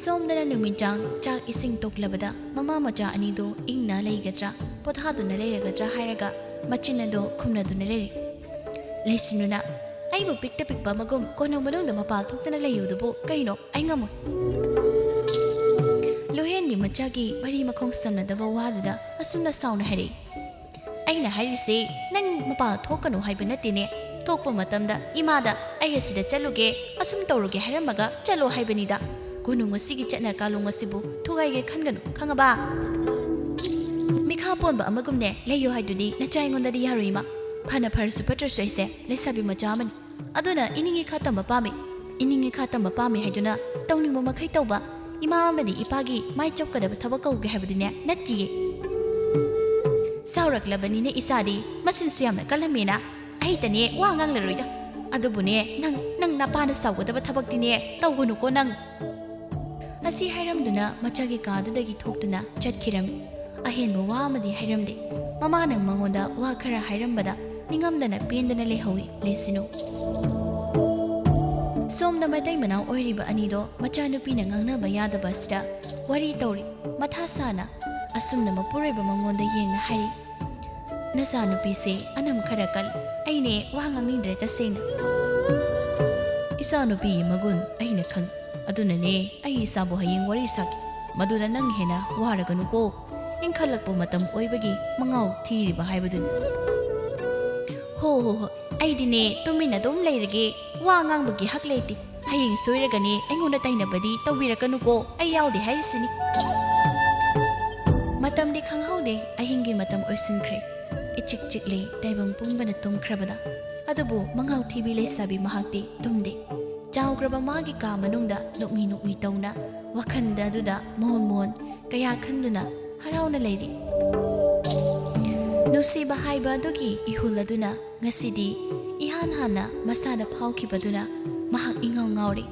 ꯁꯣꯝꯗꯅ ꯅꯨꯃꯤꯗꯥꯡ ꯆꯥꯛ ꯏꯁꯤꯡ ꯇꯣꯛꯂꯕꯗ ꯃꯃꯥ ꯃꯆꯥ ꯑꯅꯤꯗꯨ ꯏꯪꯅ ꯂꯩꯒꯗ꯭ꯔꯥ, ꯄꯣꯊꯥꯗꯨꯅ ꯂꯩꯔꯒꯗ꯭ꯔꯥ ꯍꯥꯏꯔꯒ ꯃꯆꯤꯟ ꯑꯗꯨ ꯈꯨꯝꯅꯗꯨꯅ ꯂꯩꯔꯤ꯫ "ꯂꯩꯁꯤꯟꯅꯨꯅ, ꯑꯩꯕꯨ ꯄꯤꯛꯇ ꯄꯤꯛꯄ ꯑꯃꯒꯨꯝ ꯀꯣꯅꯨꯡ ꯃꯅꯨꯡꯗ ꯃꯄꯥꯜ ꯊꯣꯛꯇꯅ ꯂꯩꯌꯨꯗꯨꯕꯨ ꯀꯩꯅꯣ? ꯑꯩ ꯉꯝꯃꯣꯏ꯫" ꯂꯨꯍꯦꯟꯕꯤ ꯃꯆꯥꯒꯤ ꯃꯔꯤ ꯃꯈꯣꯡ ꯁꯝꯅꯗꯕ ꯋꯥꯗꯨꯗ ꯑꯁꯨꯝꯅ ꯁꯥꯎꯅ ꯍꯥꯏꯔꯛꯏ꯫ "ꯑꯩꯅ ꯍꯥꯏꯔꯤꯁꯦ ꯅꯪ ꯃꯄꯥꯜ ꯊꯣꯛꯀꯅꯨ ꯍꯥꯏꯕ ꯅꯠꯇꯦꯅꯦ꯫ ꯊꯣꯛꯄ ꯃꯇꯝꯗ ꯏꯃꯥꯗ ꯑꯩ ꯑꯁꯤꯗ ꯆꯠꯂꯨꯒꯦ, ꯑꯁꯨꯝ ꯇꯧꯔꯨꯒꯦ ꯍꯥꯏꯔꯝꯃꯒ ꯆꯠꯂꯣ ꯍꯥꯏꯕꯅꯤꯗ꯫ ꯀꯣꯅꯨꯡ ꯑꯁꯤꯒꯤ ꯆꯠꯅ ꯀꯥꯂꯣꯡ ꯑꯁꯤꯕꯨ ꯊꯨꯒꯥꯏꯒꯦ ꯈꯟꯒꯅꯨ, ꯈꯪꯉꯕ? ꯃꯤꯈꯥ ꯄꯣꯟꯕ ꯑꯃꯒꯨꯝꯅꯦ ꯂꯩꯌꯨ ꯍꯥꯏꯗꯨꯗꯤ ꯅꯆꯥ ꯑꯩꯉꯣꯟꯗꯗꯤ ꯌꯥꯔꯣꯏ, ꯏꯃꯥ꯫ ꯐꯅ ꯐꯔꯁꯨ ꯐꯠꯇ꯭ꯔꯁꯨ ꯑꯩꯁꯦ ꯂꯩꯁꯥꯕꯤ ꯃꯆꯥ ꯑꯃꯅꯤ꯫ ꯑꯗꯨꯅ ꯏꯅꯤꯡ ꯏꯈꯥ ꯇꯝꯕ ꯄꯥꯝꯃꯤ꯫ ꯏꯅꯤꯡ ꯏꯈꯥ ꯇꯝꯕ ꯄꯥꯝꯃꯤ ꯍꯥꯏꯗꯨꯅ ꯇꯧꯅꯤꯡꯕ ꯃꯈꯩ ꯇꯧꯕ, ꯏꯃꯥ ꯑꯃꯗꯤ ꯏꯄꯥꯒꯤ ꯃꯥꯏ ꯆꯞꯀꯗꯕ ꯊꯕꯛ ꯀꯧꯒꯦ ꯍꯥꯏꯕꯗꯤꯅꯦ ꯅꯠꯇꯤꯌꯦ꯫ ꯁꯥꯎꯔꯛꯂꯕꯅꯤꯅꯦ ꯏꯆꯥꯗꯤ, ꯃꯆꯤꯟꯁꯨ ꯌꯥꯝꯅ ꯀꯜꯂꯝꯃꯦꯅ꯫ ꯑꯩꯇꯅꯦ ꯋꯥ ꯉꯥꯡꯂꯔꯣꯏꯗ꯫ ꯑꯗꯨꯕꯨꯅꯦ, ꯅꯪ, ꯅꯪ ꯅꯄꯥꯅ ꯁꯥꯎꯒꯗꯕ ꯊꯕꯛꯇꯤꯅꯦ ꯇꯧꯒꯅꯨꯀꯣ ꯅꯪ꯫ ꯑꯁꯤ ꯍꯥꯏꯔꯝꯗꯨꯅ ꯃꯆꯥꯒꯤ ꯀꯥꯗꯨꯗꯒꯤ ꯊꯣꯛꯇꯨꯅ ꯆꯠꯈꯤꯔꯝꯃꯤ꯫ ꯑꯍꯦꯟꯕ ꯋꯥ ꯑꯃꯗꯤ ꯍꯥꯏꯔꯝꯗꯦ꯫ ꯃꯃꯥꯅ ꯃꯉꯣꯟꯗ ꯋꯥ ꯈꯔ ꯍꯥꯏꯔꯝꯕꯗ ꯅꯤꯡꯉꯝꯗꯅ ꯄꯦꯟꯗꯅ ꯂꯩꯍꯧꯏ ꯂꯩꯁꯤꯅꯨ꯫ ꯁꯣꯝꯗ ꯃꯇꯩ ꯃꯅꯥꯎ ꯑꯣꯏꯔꯤꯕ ꯑꯅꯤꯗꯣ ꯃꯆꯥꯅꯨꯄꯤꯅ ꯉꯥꯡꯅꯕ ꯌꯥꯗꯕ ꯑꯁꯤꯗ ꯋꯥꯔꯤ ꯇꯧꯔꯤ꯫ ꯃꯊꯥ ꯁꯥꯅ ꯑꯁꯨꯝꯅ ꯃꯄꯨꯔꯣꯏꯕ ꯃꯉꯣꯟꯗ ꯌꯦꯡꯅ ꯍꯥꯏꯔꯤ, "ꯅꯆꯥꯅꯨꯄꯤꯁꯦ ꯑꯅꯝ ꯈꯔ ꯀꯜꯂꯤ꯫ ꯑꯩꯅꯦ ꯋꯥ ꯉꯥꯡꯅꯤꯡꯗ꯭ꯔꯦ ꯇꯁꯦꯡꯅ꯫ ꯏꯆꯥꯅꯨꯄꯤꯒꯤ ꯃꯒꯨꯟ ꯑꯩꯅ ꯈꯪꯏ꯫ ꯑꯗꯨꯅꯅꯦ ꯑꯩ ꯏꯆꯥꯕꯨ ꯍꯌꯦꯡ ꯋꯥꯔꯤ ꯁꯥꯒꯦ꯫ ꯃꯗꯨꯗ ꯅꯪ ꯍꯦꯟꯅ ꯋꯥꯔꯒꯅꯨꯀꯣ꯫ ꯏꯟꯈꯠꯂꯛꯄ ꯃꯇꯝ ꯑꯣꯏꯕꯒꯤ ꯃꯉꯥꯎ ꯊꯤꯔꯤꯕ ꯍꯥꯏꯕꯗꯨꯅꯤ꯫" "ꯍꯣ, ꯍꯣ, ꯍꯣ꯫ ꯑꯩꯗꯤꯅꯦ ꯇꯨꯃꯤꯟꯅ ꯑꯗꯨꯝ ꯂꯩꯔꯒꯦ꯫ ꯋꯥ ꯉꯥꯡꯕꯒꯤ ꯍꯛ ꯂꯩꯇꯦ꯫ ꯍꯌꯦꯡ ꯁꯣꯏꯔꯒꯅꯦ ꯑꯩꯉꯣꯟꯗ ꯇꯥꯏꯅꯕꯗꯤ ꯇꯧꯕꯤꯔꯛꯀꯅꯨꯀꯣ꯫ ꯑꯩ ꯌꯥꯎꯗꯦ ꯍꯥꯏꯔꯤꯁꯤꯅꯤ꯫" ꯃꯇꯝꯗꯤ ꯈꯪꯍꯧꯗꯦ꯫ ꯑꯍꯤꯡꯒꯤ ꯃꯇꯝ ꯑꯣꯏꯁꯤꯟꯈ꯭ꯔꯦ꯫ ꯏꯆꯤꯛ ꯆꯤꯛꯂꯤ ꯇꯥꯏꯕꯪ ꯄꯨꯝꯕꯅ ꯇꯨꯝꯈ꯭ꯔꯕꯗ꯫ ꯑꯗꯨꯕꯨ ꯃꯉꯥꯎ ꯊꯤꯕꯤ ꯂꯩꯁꯥꯕꯤ ꯃꯍꯥꯛꯇꯤ ꯇꯨꯝꯗꯦ꯫ ꯆꯥꯎꯈ꯭ꯔꯕ ꯃꯥꯒꯤ ꯀꯥ ꯃꯅꯨꯡꯗ ꯅꯣꯛꯃꯤ ꯅꯣꯛꯃꯤ ꯇꯧꯅ ꯋꯥꯈꯜꯗ ꯑꯗꯨꯗ ꯃꯣꯟ ꯃꯣꯟ ꯀꯌꯥ ꯈꯟꯗꯨꯅ ꯍꯔꯥꯎꯅ ꯂꯩꯔꯤ꯫ ꯅꯨꯡꯁꯤꯕ ꯍꯥꯏꯕ ꯑꯗꯨꯒꯤ ꯏꯍꯨꯜ ꯑꯗꯨꯅ ꯉꯁꯤꯗꯤ ꯏꯍꯥꯟ ꯍꯥꯟꯅ ꯃꯁꯥꯗ ꯐꯥꯎꯈꯤꯕꯗꯨꯅ ꯃꯍꯥꯛ ꯏꯉꯥꯎ ꯉꯥꯎꯔꯤ꯫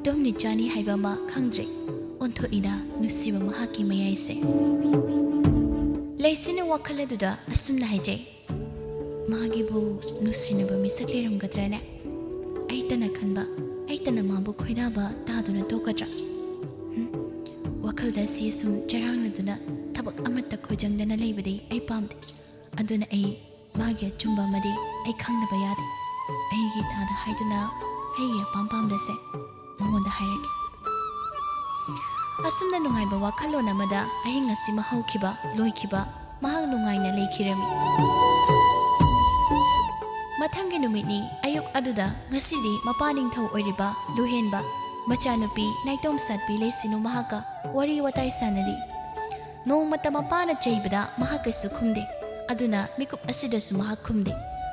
ꯇꯨꯝꯅꯤ ꯆꯥꯅꯤ ꯍꯥꯏꯕ ꯑꯃ ꯈꯪꯗ꯭ꯔꯦ꯫ ꯑꯣꯟꯊꯣꯛꯏꯅ ꯅꯨꯡꯁꯤꯕ ꯃꯍꯥꯛꯀꯤ ꯃꯌꯥꯏꯁꯦ꯫ ꯂꯩꯁꯤꯅ ꯋꯥꯈꯜ ꯑꯗꯨꯗ ꯑꯁꯨꯝꯅ ꯍꯥꯏꯖꯩ, "ꯃꯥꯒꯤꯕꯨ ꯅꯨꯡꯁꯤꯅꯕ ꯃꯤꯁꯛ ꯂꯩꯔꯝꯒꯗ꯭ꯔꯅꯦ? ꯑꯩꯇꯅ ꯈꯟꯕ, ꯑꯩꯇꯅ ꯃꯥꯕꯨ ꯈꯣꯏꯗꯥꯕ ꯇꯥꯗꯨꯅ ꯇꯣꯛꯀꯗ꯭ꯔꯥ? ꯍꯨꯝ, ꯋꯥꯈꯜꯗ ꯑꯁꯤ ꯑꯁꯨꯝ ꯆꯔꯥꯡꯅꯗꯨꯅ ꯊꯕꯛ ꯑꯃꯠꯇ ꯈꯣꯏꯖꯪꯗꯅ ꯂꯩꯕꯗꯤ ꯑꯩ ꯄꯥꯝꯗꯦ꯫ ꯑꯗꯨꯅ ꯑꯩ ꯃꯥꯒꯤ ꯑꯆꯨꯝꯕ ꯑꯃꯗꯤ ꯑꯩ ꯈꯪꯗꯕ ꯌꯥꯗꯦ꯫ ꯑꯩꯒꯤ ꯏꯇꯥꯗ ꯍꯥꯏꯗꯨꯅ ꯑꯩꯒꯤ ꯑꯄꯥꯝ ꯄꯥꯝꯗꯁꯦ ꯃꯉꯣꯟꯗ ꯍꯥꯏꯔꯒꯦ꯫" ꯑꯁꯨꯝꯅ ꯅꯨꯡꯉꯥꯏꯕ ꯋꯥꯈꯜꯂꯣꯟ ꯑꯃꯗ ꯑꯍꯤꯡ ꯑꯁꯤꯃ ꯍꯧꯈꯤꯕ, ꯂꯣꯏꯈꯤꯕ, ꯃꯍꯥꯛ ꯅꯨꯡꯉꯥꯏꯅ ꯂꯩꯈꯤꯔꯝꯃꯤ꯫ ꯃꯊꯪꯒꯤ ꯅꯨꯃꯤꯠꯅꯤ꯫ ꯑꯌꯨꯛ ꯑꯗꯨꯗ ꯉꯁꯤꯗꯤ ꯃꯄꯥ ꯅꯤꯡꯊꯧ ꯑꯣꯏꯔꯤꯕ ꯂꯨꯍꯦꯟꯕ ꯃꯆꯥꯅꯨꯄꯤ ꯅꯥꯏꯇꯣꯝ ꯁꯥꯠꯄꯤ ꯂꯩꯁꯤꯅꯨ ꯃꯍꯥꯛꯀ ꯋꯥꯔꯤ ꯋꯥꯇꯥꯏ ꯁꯥꯟꯅꯔꯤ꯫ ꯅꯣꯡꯃꯇ ꯃꯄꯥꯅ ꯆꯩꯕꯗ ꯃꯍꯥꯛ ꯀꯩꯁꯨ ꯈꯨꯝꯗꯦ꯫ ꯑꯗꯨꯅ ꯃꯤꯀꯨꯞ ꯑꯁꯤꯗꯁꯨ ꯃꯍꯥꯛ ꯈꯨꯝꯗꯦ꯫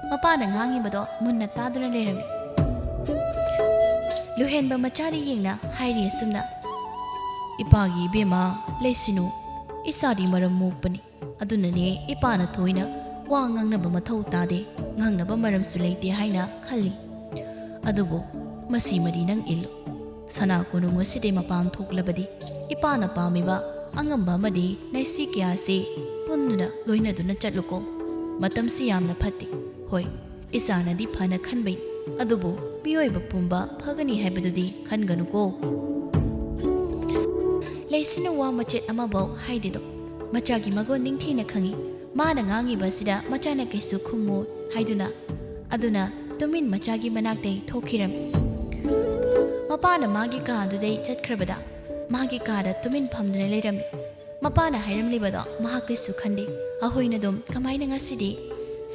ꯃꯄꯥꯅ ꯉꯥꯡꯉꯤꯕꯗꯣ ꯃꯨꯟꯅ ꯇꯥꯗꯨꯅ ꯂꯩꯔꯝꯃꯤ꯫ ꯂꯨꯍꯦꯟꯕ ꯃꯆꯥꯗ ꯌꯦꯡꯅ ꯍꯥꯏꯔꯤ ꯑꯁꯨꯝꯅ, "ꯏꯄꯥꯒꯤ ꯏꯕꯦꯝꯃ ꯂꯩꯁꯤꯅꯨ, ꯏꯆꯥꯗꯤ ꯃꯔꯝ ꯃꯣꯛꯄꯅꯤ꯫ ꯑꯗꯨꯅꯅꯦ ꯏꯄꯥꯅ ꯊꯣꯏꯅ ꯋꯥ ꯉꯥꯡꯅꯕ ꯃꯊꯧ ꯇꯥꯗꯦ, ꯉꯥꯡꯅꯕ ꯃꯔꯝꯁꯨ ꯂꯩꯇꯦ ꯍꯥꯏꯅ ꯈꯜꯂꯤ꯫ ꯑꯗꯨꯕꯨ ꯃꯁꯤꯃꯗꯤ ꯅꯪ ꯏꯜꯂꯨ꯫ ꯁꯅꯥ ꯀꯣꯅꯨꯡ ꯑꯁꯤꯗꯩ ꯃꯄꯥꯟ ꯊꯣꯛꯂꯕꯗꯤ ꯏꯄꯥꯅ ꯄꯥꯝꯃꯤꯕ ꯑꯉꯝꯕ ꯑꯃꯗꯤ ꯅꯥꯏꯁꯤ ꯀꯌꯥꯁꯦ ꯄꯨꯟꯗꯨꯅ ꯂꯣꯏꯅꯗꯨꯅ ꯆꯠꯂꯨꯀꯣ꯫ ꯃꯇꯝꯁꯤ ꯌꯥꯝꯅ ꯐꯠꯇꯦ꯫ ꯍꯣꯏ, ꯏꯆꯥꯅꯗꯤ ꯐꯅ ꯈꯟꯕꯩ, ꯑꯗꯨꯕꯨ ꯃꯤꯑꯣꯏꯕ ꯄꯨꯝꯕ ꯐꯒꯅꯤ ꯍꯥꯏꯕꯗꯨꯗꯤ ꯈꯟꯒꯅꯨꯀꯣ꯫" ꯂꯩꯁꯤꯅ ꯋꯥ ꯃꯆꯦꯠ ꯑꯃꯐꯥꯎ ꯍꯥꯏꯗꯦꯗꯣ꯫ ꯃꯆꯥꯒꯤ ꯃꯒꯨꯟ ꯅꯤꯡꯊꯤꯅ ꯈꯪꯏ꯫ ꯃꯥꯅ ꯉꯥꯡꯉꯤꯕ ꯑꯁꯤꯗ ꯃꯆꯥꯅ ꯀꯩꯁꯨ ꯈꯨꯝꯃꯣꯏ ꯍꯥꯏꯗꯨꯅ, ꯑꯗꯨꯅ ꯇꯨꯃꯤꯟ ꯃꯆꯥꯒꯤ ꯃꯅꯥꯛꯇꯩ ꯊꯣꯛꯈꯤꯔꯝꯃꯤ꯫ ꯃꯄꯥꯅ ꯃꯥꯒꯤ ꯀꯥ ꯑꯗꯨꯗꯩ ꯆꯠꯈ꯭ꯔꯕꯗ ꯃꯥꯒꯤ ꯀꯥꯗ ꯇꯨꯃꯤꯟ ꯐꯝꯗꯨꯅ ꯂꯩꯔꯝꯃꯤ꯫ ꯃꯄꯥꯅ ꯍꯥꯏꯔꯝꯂꯤꯕꯗꯣ ꯃꯍꯥꯛ ꯀꯩꯁꯨ ꯈꯟꯗꯦ꯫ ꯑꯩꯈꯣꯏꯅ ꯑꯗꯨꯝ ꯀꯃꯥꯏꯅ ꯉꯁꯤꯗꯤ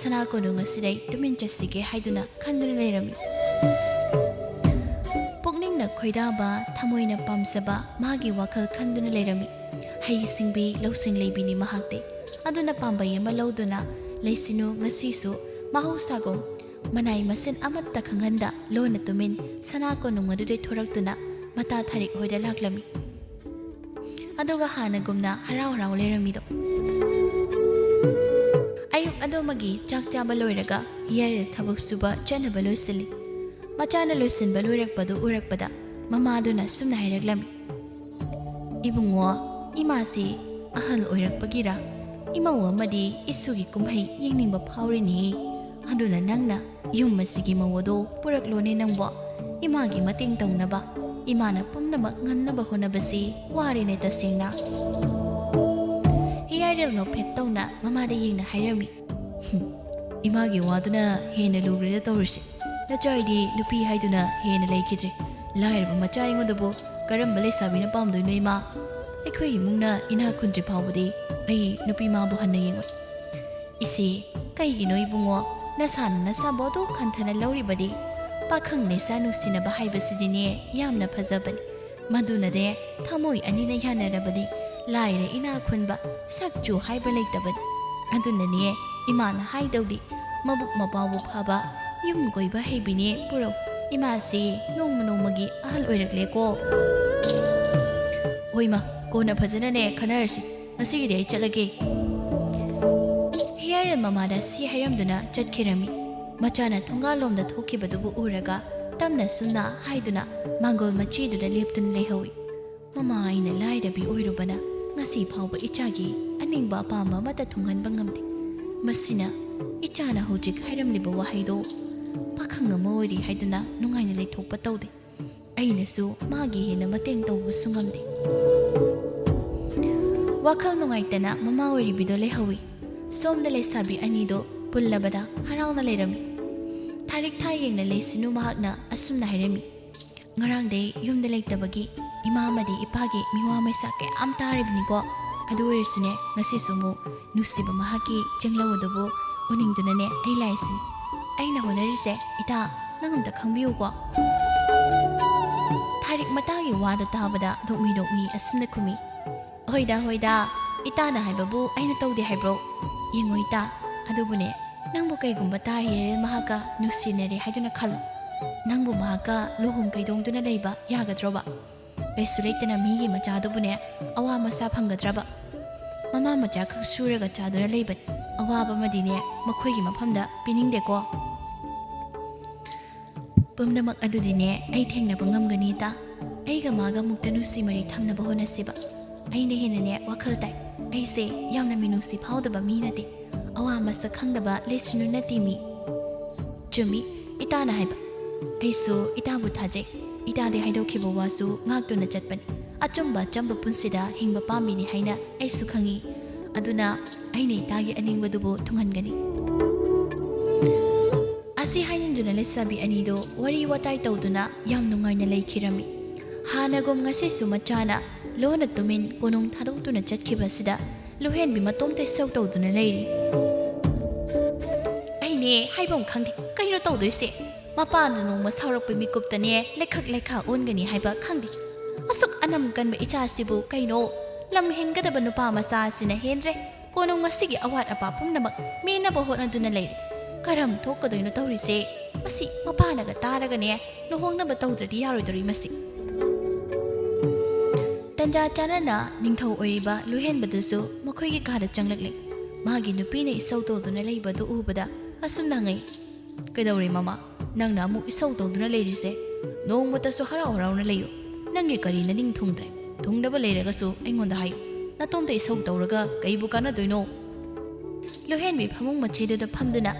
ꯁꯅꯥ ꯀꯣꯅꯨꯡ ꯑꯁꯤꯗꯩ ꯇꯨꯃꯤꯟ ꯆꯠꯁꯤꯒꯦ ꯍꯥꯏꯗꯨꯅ ꯈꯟꯗꯨꯅ ꯂꯩꯔꯝꯃꯤ꯫ ꯄꯨꯛꯅꯤꯡꯅ ꯈꯣꯏꯗꯥꯕ, ꯊꯃꯣꯏꯅ ꯄꯥꯝꯖꯕ ꯃꯥꯒꯤ ꯋꯥꯈꯜ ꯈꯟꯗꯨꯅ ꯂꯩꯔꯝꯃꯤ꯫ ꯍꯩ ꯁꯤꯡꯕꯤ, ꯂꯧꯁꯤꯡ ꯂꯩꯕꯤꯅꯤ ꯃꯍꯥꯛꯇꯤ꯫ ꯑꯗꯨꯅ ꯄꯥꯝꯕꯩ ꯑꯃ ꯂꯧꯗꯨꯅ ꯂꯩꯁꯤꯅꯨ ꯉꯁꯤꯁꯨ ꯃꯍꯧꯁꯥꯒꯨꯝ ꯃꯅꯥꯏ ꯃꯁꯤꯟ ꯑꯃꯠꯇ ꯈꯪꯍꯟꯗ ꯂꯣꯟꯅ ꯇꯨꯃꯤꯟ ꯁꯅꯥ ꯀꯣꯅꯨꯡ ꯑꯗꯨꯗꯩ ꯊꯣꯔꯛꯇꯨꯅ ꯃꯇꯥ ꯊꯥꯔꯤꯛ ꯍꯣꯏꯗ ꯂꯥꯛꯂꯝꯃꯤ꯫ ꯑꯗꯨꯒ ꯍꯥꯟꯅꯒꯨꯝꯅ ꯍꯔꯥꯎ ꯍꯔꯥꯎ ꯂꯩꯔꯝꯃꯤꯗꯣ꯫ ꯑꯌꯨꯛ ꯑꯗꯨꯃꯒꯤ ꯆꯥꯛ ꯆꯥꯕ ꯂꯣꯏꯔꯒ ꯌꯥꯏꯔꯦꯜ ꯊꯕꯛ ꯁꯨꯕ ꯆꯠꯅꯕ ꯂꯣꯏꯁꯤꯜꯂꯤ꯫ ꯃꯆꯥꯅ ꯂꯣꯏꯁꯤꯟꯕ ꯂꯣꯏꯔꯛꯄꯗꯨ ꯎꯔꯛꯄꯗ ꯃꯃꯥꯗꯨꯅ ꯁꯨꯝꯅ ꯍꯥꯏꯔꯛꯂꯝꯃꯤ, "ꯏꯕꯨꯡꯉꯣ, ꯏꯃꯥꯁꯤ ꯑꯍꯜ ꯑꯣꯏꯔꯛꯄꯒꯤꯔ ꯏꯃꯧ ꯑꯃꯗꯤ ꯏꯁꯨꯒꯤ ꯀꯨꯝꯍꯩ ꯌꯦꯡꯅꯤꯡꯕ ꯐꯥꯎꯔꯤꯅꯦ꯫ ꯑꯗꯨꯅ ꯅꯪꯅ ꯌꯨꯝ ꯑꯁꯤꯒꯤ ꯃꯧ ꯑꯗꯣ ꯄꯨꯔꯛꯂꯣꯅꯦ ꯅꯪꯕꯣ꯫ ꯏꯃꯥꯒꯤ ꯃꯇꯦꯡ ꯇꯧꯅꯕ, ꯏꯃꯥꯅ ꯄꯨꯝꯅꯃꯛ ꯉꯝꯅꯕ ꯍꯣꯠꯅꯕꯁꯤ ꯋꯥꯔꯦꯅꯦ ꯇꯁꯦꯡꯅ꯫" ꯌꯥꯏꯔꯦꯜ ꯅꯣꯛꯐꯦꯠ ꯇꯧꯅ ꯃꯃꯥꯗ ꯌꯦꯡꯅ ꯍꯥꯏꯔꯝꯃꯤ, "ꯍꯨꯝ, ꯏꯃꯥꯒꯤ ꯋꯥꯗꯨꯅ ꯍꯦꯟꯅ ꯂꯨꯈ꯭ꯔꯦꯗ ꯇꯧꯔꯤꯁꯦ꯫ ꯅꯆꯥꯏꯗꯤ ꯅꯨꯄꯤ ꯍꯥꯏꯗꯨꯅ ꯍꯦꯟꯅ ꯂꯩꯈꯤꯗ꯭ꯔꯦ꯫ ꯂꯥꯏꯔꯕ ꯃꯆꯥ ꯑꯩꯉꯣꯟꯗꯕꯨ ꯀꯔꯝꯕ ꯂꯩꯁꯥꯕꯤꯅ ꯄꯥꯝꯗꯣꯏꯅꯣ ꯏꯃꯥ? ꯑꯩꯈꯣꯏ ꯏꯃꯨꯡꯅ ꯏꯅꯥꯛ ꯈꯨꯟꯗ꯭ꯔꯤ ꯐꯥꯎꯕꯗꯤ ꯑꯩ ꯅꯨꯄꯤ ꯃꯥꯕꯨ ꯍꯟꯅ ꯌꯦꯡꯉꯣꯏ꯫" "ꯏꯆꯦ, ꯀꯩꯒꯤꯅꯣ ꯏꯕꯨꯡꯉꯣ? ꯅꯁꯥꯅ ꯅꯁꯥꯕꯨ ꯑꯗꯨꯛ ꯈꯟꯊꯅ ꯂꯧꯔꯤꯕꯗꯤ? ꯄꯥꯈꯪ ꯂꯩꯁꯥ ꯅꯨꯡꯁꯤꯅꯕ ꯍꯥꯏꯕꯁꯤꯗꯤꯅꯦ ꯌꯥꯝꯅ ꯐꯖꯕꯅꯤ꯫ ꯃꯗꯨꯅꯅꯦ ꯊꯃꯣꯏ ꯑꯅꯤꯅ ꯌꯥꯅꯔꯕꯗꯤ ꯂꯥꯏꯔ ꯏꯅꯥ ꯈꯨꯟꯕ, ꯁꯛꯆꯨ ꯍꯥꯏꯕ ꯂꯩꯇꯕꯅꯤ꯫ ꯑꯗꯨꯅꯅꯦ ꯏꯃꯥꯅ ꯍꯥꯏꯗꯧꯗꯤ, "ꯃꯕꯨꯛ ꯃꯄꯥꯎꯕꯨ ꯐꯕ, ꯌꯨꯝ ꯀꯣꯏꯕ ꯍꯩꯕꯤꯅꯦ ꯄꯨꯔꯧ꯫ ꯏꯃꯥꯁꯤ ꯅꯣꯡꯃ ꯅꯣꯡꯃꯒꯤ ꯑꯍꯜ ꯑꯣꯏꯔꯛꯂꯦꯀꯣ꯫ ꯍꯣꯏ ꯃꯥ, ꯀꯣꯟꯅ ꯐꯖꯅꯅꯦ ꯈꯟꯅꯔꯁꯤ꯫ ꯉꯁꯤꯒꯤꯗꯤ ꯑꯩ ꯆꯠꯂꯒꯦ"꯫ ꯍꯤꯌꯥꯔꯦꯜ ꯃꯃꯥꯗ ꯁꯤ ꯍꯥꯏꯔꯝꯗꯨꯅ ꯆꯠꯈꯤꯔꯝꯃꯤ꯫ ꯃꯆꯥꯅ ꯊꯣꯡꯒꯥꯜꯂꯣꯝꯗ ꯊꯣꯛꯈꯤꯕꯗꯨꯕꯨ ꯎꯔꯒ ꯇꯞꯅ ꯁꯨꯝꯅ ꯍꯥꯏꯗꯨꯅ ꯃꯥꯡꯒꯣꯜ ꯃꯆꯤꯗꯨꯗ ꯂꯦꯞꯇꯨꯅ ꯂꯩꯍꯧꯏ꯫ ꯃꯃꯥ ꯑꯩꯅ ꯂꯥꯏꯔꯕꯤ ꯑꯣꯏꯔꯨꯕꯅ ꯉꯁꯤ ꯐꯥꯎꯕ ꯏꯆꯥꯒꯤ ꯑꯅꯤꯡꯕ ꯑꯄꯥꯝꯕ ꯑꯃꯠꯇ ꯊꯨꯡꯍꯟꯕ ꯉꯝꯗꯦ꯫ ꯃꯁꯤꯅ ꯏꯆꯥꯅ ꯍꯧꯖꯤꯛ ꯍꯥꯏꯔꯝꯂꯤꯕ ꯋꯥꯍꯩꯗꯣ ꯄꯥꯈꯪ ꯑꯃ ꯑꯣꯏꯔꯤ ꯍꯥꯏꯗꯨꯅ ꯅꯨꯡꯉꯥꯏꯅ ꯂꯩꯊꯣꯛꯄ ꯇꯧꯗꯦ꯫ ꯑꯩꯅꯁꯨ ꯃꯥꯒꯤ ꯍꯦꯟꯅ ꯃꯇꯦꯡ ꯇꯧꯕꯁꯨ ꯉꯝꯗꯦ꯫ ꯋꯥꯈꯜ ꯅꯨꯡꯉꯥꯏꯇꯅ ꯃꯃꯥ ꯑꯣꯏꯔꯤꯕꯤꯗꯣ ꯂꯩꯍꯧꯏ꯫ ꯁꯣꯝꯗ ꯂꯩꯁꯥꯕꯤ ꯑꯅꯤꯗꯣ ꯄꯨꯜꯂꯕꯗ ꯍꯔꯥꯎꯅ ꯂꯩꯔꯝꯃꯤ꯫ ꯊꯥꯔꯤꯛ ꯊꯥ ꯌꯦꯡꯅ ꯂꯩꯁꯤꯅꯨ ꯃꯍꯥꯛꯅ ꯑꯁꯨꯝꯅ ꯍꯥꯏꯔꯝꯃꯤ꯫ "ꯉꯔꯥꯡꯗꯩ ꯌꯨꯝꯗ ꯂꯩꯇꯕꯒꯤ ꯏꯃꯥ ꯑꯃꯗꯤ ꯏꯄꯥꯒꯤ ꯃꯤꯋꯥ ꯃꯩꯁꯥ ꯀꯌꯥꯝ ꯇꯥꯔꯤꯕꯅꯤꯀꯣ꯫ ꯑꯗꯨ ꯑꯣꯏꯔꯁꯨꯅꯦ, ꯉꯁꯤꯁꯨ ꯑꯃꯨꯛ ꯅꯨꯡꯁꯤꯕ ꯃꯍꯥꯛꯀꯤ ꯆꯦꯡꯂꯧ ꯑꯗꯨꯕꯨ ꯎꯅꯤꯡꯗꯨꯅꯅꯦ ꯑꯩ ꯂꯥꯛꯏꯁꯤꯅꯤ꯫ ꯑꯩꯅ ꯍꯣꯠꯅꯔꯤꯁꯦ ꯏꯇꯥ, ꯅꯪ ꯑꯝꯇ ꯈꯪꯕꯤꯌꯨꯀꯣ"꯫ ꯊꯥꯔꯤꯛ ꯃꯇꯥꯒꯤ ꯋꯥꯗꯨ ꯇꯥꯕꯗ ꯅꯣꯛꯃꯤ ꯅꯣꯛꯃꯤ ꯑꯁꯨꯝꯅ ꯈꯨꯝꯃꯤ꯫ "ꯍꯣꯏꯗ, ꯍꯣꯏꯗ, ꯏꯇꯥꯅ ꯍꯥꯏꯕꯕꯨ ꯑꯩꯅ ꯇꯧꯗꯦ ꯍꯥꯏꯕ꯭ꯔꯣ? ꯌꯦꯡꯉꯣ ꯏꯇꯥ, ꯑꯗꯨꯕꯨꯅꯦ, ꯅꯪꯕꯨ ꯀꯩꯒꯨꯝꯕ ꯇꯥ ꯍꯤꯌꯥꯔꯦꯜ ꯃꯍꯥꯛꯀ ꯅꯨꯡꯁꯤꯅꯔꯦ ꯍꯥꯏꯗꯨꯅ ꯈꯜꯂꯣ꯫ ꯅꯪꯕꯨ ꯃꯍꯥꯛꯀ ꯂꯨꯍꯣꯡ ꯀꯩꯗꯣꯡꯗꯨꯅ ꯂꯩꯕ ꯌꯥꯒꯗ꯭ꯔꯣꯕ? ꯀꯩꯁꯨ ꯂꯩꯇꯅ ꯃꯤꯒꯤ ꯃꯆꯥꯗꯨꯕꯨꯅꯦ ꯑꯋꯥ ꯃꯆꯥ ꯐꯪꯒꯗ꯭ꯔꯕ? ꯃꯃꯥ ꯃꯆꯥ ꯈꯛ ꯁꯨꯔꯒ ꯆꯥꯗꯨꯅ ꯂꯩꯕꯅꯤ꯫ ꯑꯋꯥꯕ ꯑꯃꯗꯤꯅꯦ ꯃꯈꯣꯏꯒꯤ ꯃꯐꯝꯗ ꯄꯤꯅꯤꯡꯗꯦꯀꯣ"꯫ "ꯄꯨꯝꯅꯃꯛ ꯑꯗꯨꯗꯤꯅꯦ ꯑꯩ ꯊꯦꯡꯅꯕ ꯉꯝꯒꯅꯤ ꯏꯇꯥ꯫ ꯑꯩꯒ ꯃꯥꯒ ꯑꯃꯨꯛꯇ ꯅꯨꯡꯁꯤ ꯃꯔꯤ ꯊꯝꯅꯕ ꯍꯣꯠꯅꯁꯤꯕ꯫ ꯑꯩꯅ ꯍꯦꯟꯅꯅꯦ ꯋꯥꯈꯜ ꯇꯥꯏ꯫ ꯑꯩꯁꯦ ꯌꯥꯝꯅ ꯃꯤꯅꯨꯡꯁꯤ ꯐꯥꯎꯗꯕ ꯃꯤ ꯅꯠꯇꯦ꯫ ꯑꯋꯥ ꯃꯁꯛ ꯈꯪꯗꯕ ꯂꯩꯁꯤꯅꯨ ꯅꯠꯇꯦ ꯃꯤ"꯫ "ꯆꯨꯝꯃꯤ ꯏꯇꯥꯅ ꯍꯥꯏꯕ꯫ ꯑꯩꯁꯨ ꯏꯇꯥꯕꯨ ꯊꯥꯖꯩ꯫ ꯏꯇꯥꯗꯤ ꯍꯥꯏꯗꯣꯛꯈꯤꯕ ꯋꯥꯁꯨ ꯉꯥꯛꯇꯨꯅ ꯆꯠꯄꯅꯤ꯫ ꯑꯆꯨꯝꯕ ꯑꯆꯝꯕ ꯄꯨꯟꯁꯤꯗ ꯍꯤꯡꯕ ꯄꯥꯝꯃꯤꯅꯤ ꯍꯥꯏꯅ ꯑꯩꯁꯨ ꯈꯪꯏ꯫ ꯑꯗꯨꯅ ꯑꯩꯅ ꯏꯇꯥꯒꯤ ꯑꯅꯤꯡꯕꯗꯨꯕꯨ ꯊꯨꯡꯍꯟꯒꯅꯤ"꯫ ꯑꯁꯤ ꯍꯥꯏꯅꯤꯡꯗꯨꯅ ꯂꯩꯁꯥꯕꯤ ꯑꯅꯤꯗꯨ ꯋꯥꯔꯤ ꯋꯥꯇꯥꯏ ꯇꯧꯗꯨꯅ ꯌꯥꯝ ꯅꯨꯡꯉꯥꯏꯅ ꯂꯩꯈꯤꯔꯝꯃꯤ꯫ ꯍꯥꯟꯅꯒꯨꯝ ꯉꯁꯤꯁꯨ ꯃꯆꯥꯅ ꯂꯣꯟꯅ ꯇꯨꯃꯤꯟ ꯀꯣꯅꯨꯡ ꯊꯥꯗꯣꯛꯇꯨꯅ ꯆꯠꯈꯤꯕꯁꯤꯗ ꯂꯨꯍꯦꯟꯕꯤ ꯃꯇꯣꯝꯇ ꯏꯁꯧ ꯇꯧꯗꯨꯅ ꯂꯩꯔꯤ꯫ "ꯑꯩꯅꯦ ꯍꯥꯏꯐꯝ ꯈꯪꯗꯦ, ꯀꯩꯅꯣ ꯇꯧꯗꯣꯏꯁꯦ? ꯃꯄꯥꯅ ꯅꯣꯡꯃ ꯁꯥꯎꯔꯛꯄ ꯃꯤꯀꯨꯞꯇꯅꯦ ꯂꯩꯈꯛ ꯂꯩꯈꯥ ꯑꯣꯟꯒꯅꯤ ꯍꯥꯏꯕ ꯈꯪꯗꯦ꯫ ꯑꯁꯨꯛ ꯑꯅꯝ ꯀꯟꯕ ꯏꯆꯥꯁꯤꯕꯨ ꯀꯩꯅꯣ? ꯂꯝ ꯍꯦꯟꯒꯗꯕ ꯅꯨꯄꯥ ꯃꯆꯥ ꯑꯁꯤꯅ ꯍꯦꯟꯗ꯭ꯔꯦ꯫ ꯀꯣꯟꯅ ꯉꯁꯤꯒꯤ ꯑꯋꯥꯠ ꯑꯄꯥ ꯄꯨꯝꯅꯃꯛ ꯃꯦꯟꯅꯕ ꯍꯣꯠꯅꯗꯨꯅ ꯂꯩꯔꯦ꯫ ꯀꯔꯝ ꯊꯣꯛꯀꯗꯣꯏꯅꯣ ꯇꯧꯔꯤꯁꯦ? ꯃꯁꯤ ꯃꯄꯥꯅꯒ ꯇꯥꯔꯒꯅꯦ ꯂꯨꯍꯣꯡꯅꯕ ꯇꯧꯗ꯭ꯔꯗꯤ ꯌꯥꯔꯣꯏꯗꯧꯔꯤ ꯃꯁꯤ꯫ ꯇꯟꯖꯥ ꯆꯥꯅꯅ ꯅꯤꯡꯊꯧ ꯑꯣꯏꯔꯤꯕ ꯂꯨꯍꯦꯟꯕꯗꯨꯁꯨ ꯃꯈꯣꯏꯒꯤ ꯀꯥꯗ ꯆꯪꯂꯛꯂꯦ꯫ ꯃꯥꯒꯤ ꯅꯨꯄꯤꯅ ꯏꯁꯧ ꯇꯧꯗꯨꯅ ꯂꯩꯕꯗꯨ ꯎꯕꯗ ꯑꯁꯨꯝꯅ ꯍꯪꯉꯤ, "ꯀꯩꯗꯧꯔꯦ ꯃꯃꯥ? ꯅꯪꯅ ꯑꯃꯨꯛ ꯏꯁꯧ ꯇꯧꯗꯨꯅ ꯂꯩꯔꯤꯁꯦ? ꯅꯣꯡꯃꯇꯁꯨ ꯍꯔꯥꯎ ꯍꯔꯥꯎꯅ ꯂꯩꯌꯨ꯫ ꯅꯪꯒꯤ ꯀꯔꯤ ꯅꯅꯤꯡ ꯊꯨꯡꯗ꯭ꯔꯦ? ꯊꯨꯡꯅꯕ ꯂꯩꯔꯒꯁꯨ ꯑꯩꯉꯣꯟꯗ ꯍꯥꯏꯌꯨ꯫ ꯅꯇꯣꯝꯇ ꯏꯁꯧ ꯇꯧꯔꯒ ꯀꯩꯕꯨ ꯀꯥꯟꯅꯗꯣꯏꯅꯣ?" ꯂꯨꯍꯦꯟꯕꯤ ꯐꯃꯨꯡ ꯃꯆꯦꯗꯨꯗ ꯐꯝꯗꯨꯅ,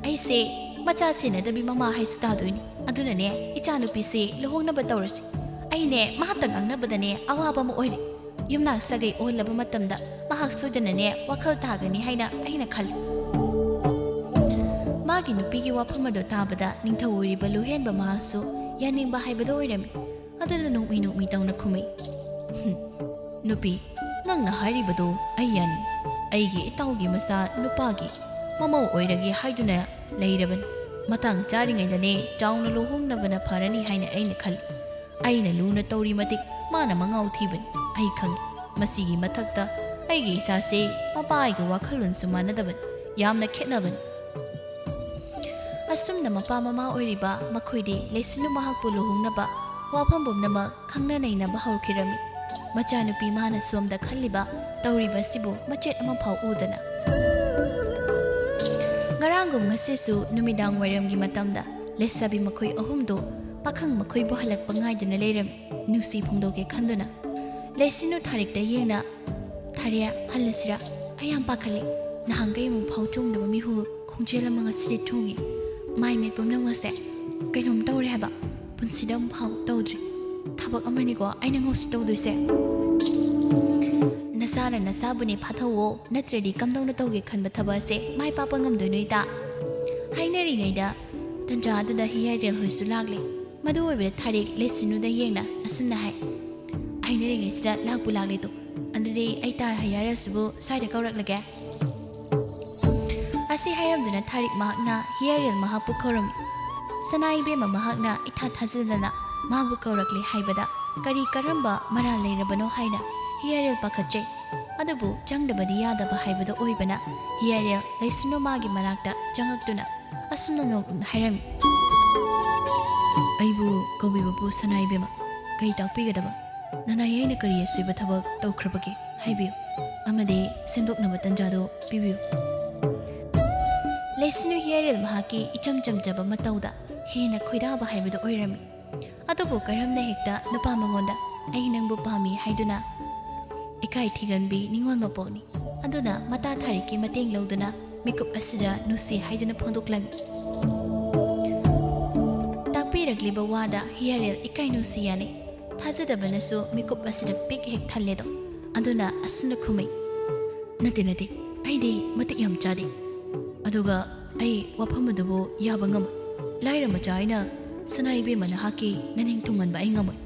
"ꯑꯩꯁꯦ ꯃꯆꯥ ꯁꯦꯟꯅꯗꯕꯤ ꯃꯃꯥ ꯍꯥꯏꯁꯨ ꯇꯥꯗꯣꯏꯅꯤ꯫ ꯑꯗꯨꯅꯅꯦ, ꯏꯆꯥꯅꯨꯄꯤꯁꯦ ꯂꯨꯍꯣꯡꯅꯕ ꯇꯧꯔꯁꯤ꯫ ꯑꯩꯅꯦ ꯃꯍꯥꯛꯇ ꯉꯥꯡꯅꯕꯗꯅꯦ ꯑꯋꯥꯕ ꯑꯃ ꯑꯣꯏꯔꯦ꯫ ꯌꯨꯝꯅꯥꯛ ꯁꯥꯒꯩ ꯑꯣꯜꯂꯕ ꯃꯇꯝꯗ ꯃꯍꯥꯛ ꯁꯣꯏꯗꯅꯅꯦ ꯋꯥꯈꯜ ꯇꯥꯒꯅꯤ ꯍꯥꯏꯅ ꯑꯩꯅ ꯈꯜꯂꯤ꯫" ꯃꯥꯒꯤ ꯅꯨꯄꯤꯒꯤ ꯋꯥꯐꯝ ꯑꯗꯨ ꯇꯥꯕꯗ ꯅꯤꯡꯊꯧ ꯑꯣꯏꯔꯤꯕ ꯂꯨꯍꯦꯟꯕ ꯃꯍꯥꯛꯁꯨ ꯌꯥꯅꯤꯡꯕ ꯍꯥꯏꯕꯗꯨ ꯑꯣꯏꯔꯝꯃꯤ꯫ ꯑꯗꯨꯅ ꯅꯣꯛꯃꯤ ꯅꯣꯛꯃꯤ ꯇꯧꯅ ꯈꯨꯝꯃꯤ, "ꯍꯨꯝ, ꯅꯨꯄꯤ, ꯅꯪꯅ ꯍꯥꯏꯔꯤꯕꯗꯨ ꯑꯩ ꯌꯥꯅꯤꯡ꯫ ꯑꯩꯒꯤ ꯏꯇꯥꯎꯒꯤ ꯃꯆꯥ ꯅꯨꯄꯥꯒꯤ ꯃꯃꯧ ꯑꯣꯏꯔꯒꯦ ꯍꯥꯏꯗꯨꯅ ꯂꯩꯔꯕꯅꯤ꯫ ꯃꯇꯥꯡ ꯆꯥꯔꯤꯉꯩꯗꯅꯦ ꯆꯥꯎꯅ ꯂꯨꯍꯣꯡꯅꯕꯅ ꯐꯔꯅꯤ ꯍꯥꯏꯅ ꯑꯩꯅ ꯈꯜꯂꯤ꯫ ꯑꯩꯅ ꯂꯨꯅ ꯇꯧꯔꯤ ꯃꯇꯤꯛ ꯃꯥꯅ ꯃꯉꯥꯎ ꯊꯤꯕꯅꯤ꯫ ꯑꯩ ꯈꯪꯏ꯫ ꯃꯁꯤꯒꯤ ꯃꯊꯛꯇ ꯑꯩꯒꯤ ꯏꯆꯥꯁꯦ ꯃꯄꯥ ꯑꯩꯒ ꯋꯥꯈꯜꯂꯣꯟꯁꯨ ꯃꯥꯟꯅꯗꯕꯅꯤ꯫ ꯌꯥꯝꯅ ꯈꯦꯠꯅꯕꯅꯤ꯫" ꯑꯁꯨꯝꯅ ꯃꯄꯥ ꯃꯃꯥ ꯑꯣꯏꯔꯤꯕ ꯃꯈꯣꯏꯗꯤ ꯂꯩꯁꯤꯅꯨ ꯃꯍꯥꯛꯄꯨ ꯂꯨꯍꯣꯡꯅꯕ ꯋꯥꯐꯝ ꯄꯨꯝꯅꯃꯛ ꯈꯪꯅ ꯅꯩꯅꯕ ꯍꯧꯈꯤꯔꯝꯃꯤ꯫ ꯃꯆꯥꯅꯨꯄꯤ ꯃꯥꯅ ꯁꯣꯝꯗ ꯈꯜꯂꯤꯕ ꯇꯧꯔꯤꯕꯁꯤꯕꯨ ꯃꯆꯦꯠ ꯑꯃꯐꯥꯎ ꯎꯗꯅ꯫ ꯉꯔꯥꯡꯒꯨꯝ ꯉꯁꯤꯁꯨ ꯅꯨꯃꯤꯗꯥꯡ ꯋꯥꯏꯔꯝꯒꯤ ꯃꯇꯝꯗ ꯂꯩꯁꯥꯕꯤ ꯃꯈꯣꯏ ꯑꯍꯨꯝꯗꯨ ꯄꯥꯈꯪ ꯃꯈꯣꯏꯕꯨ ꯍꯜꯂꯛꯄ ꯉꯥꯏꯗꯨꯅ ꯂꯩꯔꯝꯃꯤ꯫ ꯅꯨꯡꯁꯤ ꯐꯣꯡꯗꯣꯛꯀꯦ ꯈꯟꯗꯨꯅ꯫ ꯂꯩꯁꯤꯅꯨ ꯊꯥꯔꯤꯛꯇ ꯌꯦꯡꯅ, "ꯊꯥꯔꯦ, ꯍꯜꯂꯁꯤꯔꯥ? ꯑꯩ ꯌꯥꯝ ꯄꯥꯈꯠꯂꯦ꯫ ꯅꯍꯥꯟꯈꯩ ꯑꯃꯨꯛ ꯐꯥꯎ ꯆꯣꯡꯗꯕ ꯃꯤꯍꯨꯜ ꯈꯣꯡꯖꯦꯜ ꯑꯃ ꯉꯁꯤꯗꯤ ꯆꯣꯡꯉꯤ꯫ ꯃꯥꯏ ꯃꯤꯠ ꯄꯨꯝꯅꯃꯛꯁꯦ ꯀꯩꯅꯣꯝ ꯇꯧꯔꯦ ꯍꯥꯏꯕ꯫ ꯄꯨꯟꯁꯤꯗ ꯑꯃꯨꯛ ꯐꯥꯎ ꯇꯧꯗ꯭ꯔꯤ꯫ ꯊꯕꯛ ꯑꯃꯅꯤꯀꯣ ꯑꯩꯅ ꯉꯁꯤ ꯇꯧꯗꯣꯏꯁꯦ꯫" "ꯅꯁꯥꯅ ꯅꯁꯥꯕꯨꯅꯦ ꯐꯥꯊꯧꯑꯣ, ꯅꯠꯇ꯭ꯔꯗꯤ ꯀꯝꯗꯧꯅ ꯇꯧꯒꯦ ꯈꯟꯕ ꯊꯕꯛ ꯑꯁꯦ ꯃꯥꯏ ꯄꯥꯛꯄ ꯉꯝꯗꯣꯏꯅꯣ ꯏꯇꯥ?" ꯍꯥꯏꯅꯔꯤꯉꯩꯗ ꯇꯟꯖꯥ ꯑꯗꯨꯗ ꯍꯤꯌꯥꯏꯔꯦꯜ ꯍꯣꯏꯁꯨ ꯂꯥꯛꯂꯦ꯫ ꯃꯗꯨ ꯑꯣꯏꯕꯗ ꯊꯥꯔꯤꯛ ꯂꯩꯁꯤꯅꯨꯗ ꯌꯦꯡꯅ ꯑꯁꯨꯝꯅ ꯍꯥꯏ, "ꯍꯥꯏꯅꯔꯤꯉꯩꯁꯤꯗ ꯂꯥꯛꯄꯨ ꯂꯥꯛꯂꯦ ꯇꯨ꯫ ꯑꯗꯨꯗꯤ ꯑꯩ ꯇꯥ ꯍꯤꯌꯥꯏꯔꯦꯜꯁꯤꯕꯨ ꯁ꯭ꯋꯥꯏꯗ ꯀꯧꯔꯛꯂꯒꯦ꯫" ꯑꯁꯤ ꯍꯥꯏꯔꯝꯗꯨꯅ ꯊꯥꯔꯤꯛ ꯃꯍꯥꯛꯅ ꯍꯤꯌꯥꯏꯔꯦꯜ ꯃꯍꯥꯛꯄꯨ ꯀꯧꯔꯝꯃꯤ꯫ ꯁꯅꯥ ꯏꯕꯦꯝꯃ ꯃꯍꯥꯛꯅ ꯏꯊꯥ ꯊꯥꯖꯗꯅ ꯃꯥꯕꯨ ꯀꯧꯔꯛꯂꯦ ꯍꯥꯏꯕꯗ ꯀꯔꯤ ꯀꯔꯝꯕ ꯃꯔꯥꯜ ꯂꯩꯔꯕꯅꯣ ꯍꯥꯏꯅ ꯍꯤꯌꯥꯔꯦꯜ ꯄꯥꯈꯠꯆꯩ꯫ ꯑꯗꯨꯕꯨ ꯆꯪꯗꯕꯗꯤ ꯌꯥꯗꯕ ꯍꯥꯏꯕꯗꯣ ꯑꯣꯏꯕꯅ ꯍꯤꯌꯥꯔꯦꯜ ꯂꯩꯁꯅꯨ ꯃꯥꯒꯤ ꯃꯅꯥꯛꯇ ꯆꯪꯉꯛꯇꯨꯅ ꯑꯁꯨꯝꯅ ꯅꯣꯛꯅ ꯍꯥꯏꯔꯝꯃꯤ, "ꯑꯩꯕꯨ ꯀꯧꯕꯤꯕꯕꯨ ꯁꯅꯥ ꯏꯕꯦꯝꯃ, ꯀꯩ ꯇꯥꯛꯄꯤꯒꯗꯕ? ꯅꯅꯥꯏ ꯑꯩꯅ ꯀꯔꯤ ꯑꯁꯣꯏꯕ ꯊꯕꯛ ꯇꯧꯈ꯭ꯔꯕꯒꯦ? ꯍꯥꯏꯕꯤꯌꯨ, ꯑꯃꯗꯤ ꯁꯦꯝꯗꯣꯛꯅꯕ ꯇꯟꯖꯥꯗꯣ ꯄꯤꯕꯤꯌꯨ"꯫ ꯂꯩꯁꯅꯨ ꯍꯤꯌꯥꯔꯦꯜ ꯃꯍꯥꯛꯀꯤ ꯏꯆꯝ ꯆꯝꯖꯕ ꯃꯇꯧꯗ ꯍꯦꯟꯅ ꯈꯣꯏꯗꯥꯕ ꯍꯥꯏꯕꯗꯨ ꯑꯣꯏꯔꯝꯃꯤ꯫ ꯑꯗꯨꯕꯨ ꯀꯔꯝꯅ ꯍꯦꯛꯇ ꯅꯨꯄꯥ ꯃꯉꯣꯟꯗ "ꯑꯩ ꯅꯪꯕꯨ ꯄꯥꯝꯃꯤ" ꯍꯥꯏꯗꯨꯅ? ꯏꯀꯥꯏ ꯊꯤꯒꯟꯕꯤ ꯅꯤꯉꯣꯜ ꯃꯄꯣꯛꯅꯤ꯫ ꯑꯗꯨꯅ ꯃꯇꯥ ꯊꯥꯔꯤꯛꯀꯤ ꯃꯇꯦꯡ ꯂꯧꯗꯨꯅ ꯃꯤꯀꯨꯞ ꯑꯁꯤꯗ ꯅꯨꯡꯁꯤ ꯍꯥꯏꯗꯨꯅ ꯐꯣꯡꯗꯣꯛꯂꯝꯃꯤ꯫ ꯇꯥꯛꯄꯤꯔꯛꯂꯤꯕ ꯋꯥꯗ ꯍꯤꯌꯥꯔꯦꯜ ꯏꯀꯥꯏ ꯅꯨꯡꯁꯤ ꯌꯥꯅꯩ꯫ ꯊꯥꯖꯗꯕꯅꯁꯨ ꯃꯤꯀꯨꯞ ꯑꯁꯤꯗ ꯄꯤꯛ ꯍꯦꯛ ꯊꯜꯂꯦꯗꯣ꯫ ꯑꯗꯨꯅ ꯑꯁꯨꯝꯅ ꯈꯨꯝꯃꯤ, "ꯅꯠꯇꯦ, ꯅꯠꯇꯦ, ꯑꯩꯗꯤ ꯃꯇꯤꯛ ꯌꯥꯝ ꯆꯥꯗꯦ꯫ ꯑꯗꯨꯒ ꯑꯩ ꯋꯥꯐꯝ ꯑꯗꯨꯕꯨ ꯌꯥꯕ ꯉꯝꯃꯣꯏ꯫ ꯂꯥꯏꯔ ꯃꯆꯥ ꯑꯩꯅ ꯁꯅꯥ ꯏꯕꯦꯝꯃ ꯅꯍꯥꯛꯀꯤ ꯅꯅꯤꯡ ꯊꯨꯡꯍꯟꯕ ꯑꯩ ꯉꯝꯃꯣꯏ꯫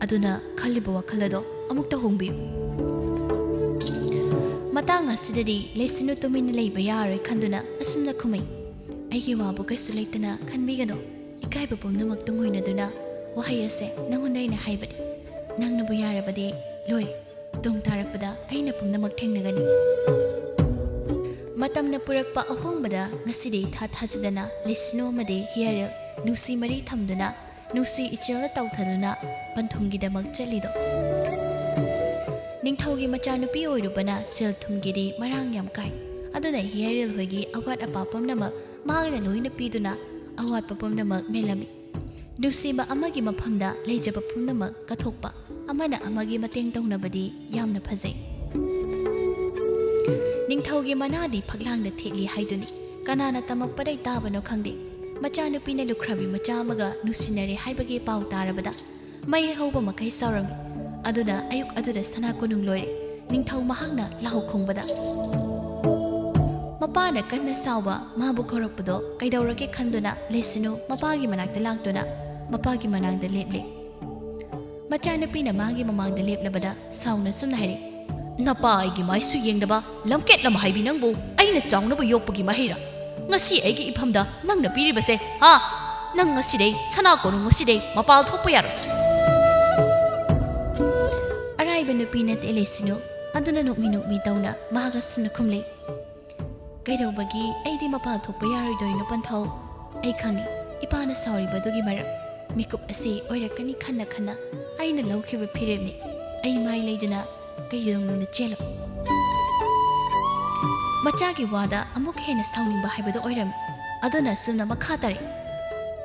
ꯑꯗꯨꯅ ꯈꯜꯂꯤꯕ ꯋꯥꯈꯜ ꯑꯗꯣ ꯑꯃꯨꯛꯇ ꯍꯣꯡꯕꯤꯌꯨ"꯫ ꯃꯇꯥꯡ ꯑꯁꯤꯗꯗꯤ ꯂꯩꯁꯅꯨ ꯇꯨꯃꯤꯟꯅ ꯂꯩꯕ ꯌꯥꯔꯣꯏ ꯈꯟꯗꯨꯅ ꯑꯁꯨꯝꯅ ꯈꯨꯝꯃꯤ, "ꯑꯩꯒꯤ ꯋꯥꯕꯨ ꯀꯩꯁꯨ ꯂꯩꯇꯅ ꯈꯟꯕꯤꯒꯅꯨ꯫ ꯏꯀꯥꯏꯕ ꯄꯨꯝꯅꯃꯛ ꯇꯨꯡꯑꯣꯏꯅꯗꯨꯅ ꯋꯥꯍꯩ ꯑꯁꯦ ꯅꯉꯣꯟꯗ ꯑꯩꯅ ꯍꯥꯏꯕꯅꯤ꯫ ꯅꯪꯅꯕꯨ ꯌꯥꯔꯕꯗꯤ ꯂꯣꯏꯔꯦ꯫ ꯇꯨꯡ ꯇꯥꯔꯛꯄꯗ ꯑꯩꯅ ꯄꯨꯝꯅꯃꯛ ꯊꯦꯡꯅꯒꯅꯤ"꯫ ꯃꯇꯝꯅ ꯄꯨꯔꯛꯄ ꯑꯍꯣꯡꯕꯗ ꯉꯁꯤꯗꯤ ꯏꯊꯥ ꯊꯥꯖꯗꯅ ꯂꯩꯁꯅꯨ ꯑꯃꯗꯤ ꯍꯤꯌꯥꯔꯦꯜ ꯅꯨꯡꯁꯤ ꯃꯔꯤ ꯊꯝꯗꯨꯅ, ꯅꯨꯡꯁꯤ ꯏꯆꯦꯜꯅ ꯇꯧꯊꯗꯨꯅ ꯄꯟꯊꯨꯡꯒꯤꯗꯃꯛ ꯆꯠꯂꯤꯗꯣ꯫ ꯅꯤꯡꯊꯧꯒꯤ ꯃꯆꯥꯅꯨꯄꯤ ꯑꯣꯏꯔꯨꯕꯅ ꯁꯦꯜ ꯊꯨꯝꯒꯤꯗꯤ ꯃꯔꯥꯡ ꯌꯥꯝ ꯀꯥꯏ꯫ ꯑꯗꯨꯅ ꯍꯤꯌꯥꯔꯦꯜ ꯍꯣꯏꯒꯤ ꯑꯋꯥꯠ ꯑꯄꯥ ꯄꯨꯝꯅꯃꯛ ꯃꯥꯒꯤꯅ ꯂꯣꯏꯅ ꯄꯤꯗꯨꯅ ꯑꯋꯥꯠꯄ ꯄꯨꯝꯅꯃꯛ ꯃꯦꯜꯂꯝꯃꯤ꯫ ꯅꯨꯡꯁꯤꯕ ꯑꯃꯒꯤ ꯃꯐꯝꯗ ꯂꯩꯖꯕ ꯄꯨꯝꯅꯃꯛ ꯀꯠꯊꯣꯛꯄ, ꯑꯃꯅ ꯑꯃꯒꯤ ꯃꯇꯦꯡ ꯇꯧꯅꯕꯗꯤ ꯌꯥꯝꯅ ꯐꯖꯩ꯫ ꯅꯤꯡꯊꯧꯒꯤ ꯃꯅꯥꯗꯤ ꯐꯛꯂꯥꯡꯗ ꯊꯦꯠꯂꯤ ꯍꯥꯏꯗꯨꯅꯤ꯫ ꯀꯅꯥꯅ ꯇꯝꯃꯛꯄꯗꯩ ꯇꯥꯕꯅꯣ ꯈꯪꯗꯦ, ꯃꯆꯥꯅꯨꯄꯤꯅ ꯂꯨꯈ꯭ꯔꯥꯕꯤ ꯃꯆꯥ ꯑꯃꯒ ꯅꯨꯡꯁꯤꯅꯔꯦ ꯍꯥꯏꯕꯒꯤ ꯄꯥꯎ ꯇꯥꯔꯕꯗ ꯃꯩ ꯍꯧꯕ ꯃꯈꯩ ꯁꯥꯎꯔꯝꯃꯤ꯫ ꯑꯗꯨꯅ ꯑꯌꯨꯛ ꯑꯗꯨꯗ ꯁꯅꯥ ꯀꯣꯅꯨꯡ ꯂꯣꯏꯔꯦ꯫ ꯅꯤꯡꯊꯧ ꯃꯍꯥꯛꯅ ꯂꯥꯎ ꯈꯣꯡꯕꯗ ꯃꯄꯥꯅ ꯀꯟꯅ ꯁꯥꯎꯕ, ꯃꯥꯕꯨ ꯀꯧꯔꯛꯄꯗꯣ ꯀꯩꯗꯧꯔꯒꯦ ꯈꯟꯗꯨꯅ ꯂꯩꯁꯅꯨ ꯃꯄꯥꯒꯤ ꯃꯅꯥꯛꯇ ꯂꯥꯛꯇꯨꯅ ꯃꯄꯥꯒꯤ ꯃꯅꯥꯛꯇ ꯂꯦꯞꯂꯦ꯫ ꯃꯆꯥꯅꯨꯄꯤꯅ ꯃꯥꯒꯤ ꯃꯃꯥꯡꯗ ꯂꯦꯞꯂꯕꯗ ꯁꯥꯎꯅ ꯁꯨꯝꯅ ꯍꯥꯏꯔꯛꯏ, "ꯅꯄꯥ ꯑꯩꯒꯤ ꯃꯥꯏꯁꯨ ꯌꯦꯡꯗꯕ ꯂꯝꯀꯦꯠ ꯂꯝ ꯍꯥꯏꯕꯤ ꯅꯪꯕꯨ ꯑꯩꯅ ꯆꯥꯎꯅꯕ ꯌꯣꯛꯄꯒꯤ ꯃꯍꯩꯔꯥ? ꯉꯁꯤ ꯑꯩꯒꯤ ꯏꯐꯝꯗ ꯅꯪꯅ ꯄꯤꯔꯤꯕꯁꯦ, ꯍꯥ?" "ꯅꯪ ꯉꯁꯤꯗꯩ, ꯁꯅꯥ ꯀꯣꯅꯨꯡ, ꯉꯁꯤꯗꯩ ꯃꯄꯥꯜ ꯊꯣꯛꯄ ꯌꯥꯔꯣꯏ"꯫ ꯑꯔꯥꯏꯕ ꯅꯨꯄꯤ ꯅꯠꯇꯦ ꯂꯩꯁꯤꯅꯨ꯫ ꯑꯗꯨꯅ ꯅꯣꯛꯃꯤ ꯅꯣꯛꯃꯤ ꯇꯧꯅ ꯃꯍꯥꯛ ꯑꯁꯨꯝꯅ ꯈꯨꯝꯂꯦ, "ꯀꯩꯗꯧꯕꯒꯤ ꯑꯩꯗꯤ ꯃꯄꯥꯜ ꯊꯣꯛꯄ ꯌꯥꯔꯣꯏꯗꯣꯏꯅꯣ, ꯄꯟꯊꯧ? ꯑꯩ ꯈꯪꯏ, ꯏꯄꯥꯅ ꯁꯥꯎꯔꯤꯕꯗꯨꯒꯤ ꯃꯔꯝ꯫ ꯃꯤꯀꯨꯞ ꯑꯁꯤ ꯑꯣꯏꯔꯛꯀꯅꯤ ꯈꯟꯅ ꯈꯟꯅ ꯑꯩꯅ ꯂꯧꯈꯤꯕ ꯐꯤꯔꯦꯞꯅꯤ꯫ ꯑꯩ ꯃꯥꯏ ꯂꯩꯗꯨꯅ ꯀꯩꯗꯧꯅꯨꯡꯗ ꯆꯦꯜꯂꯨ"꯫ ꯃꯆꯥꯒꯤ ꯋꯥꯗ ꯑꯃꯨꯛ ꯍꯦꯟꯅ ꯁꯥꯎꯅꯤꯡꯕ ꯍꯥꯏꯕꯗꯨ ꯑꯣꯏꯔꯝꯃꯤ꯫ ꯑꯗꯨꯅ ꯑꯁꯨꯝꯅ ꯃꯈꯥ ꯇꯥꯔꯛꯏ,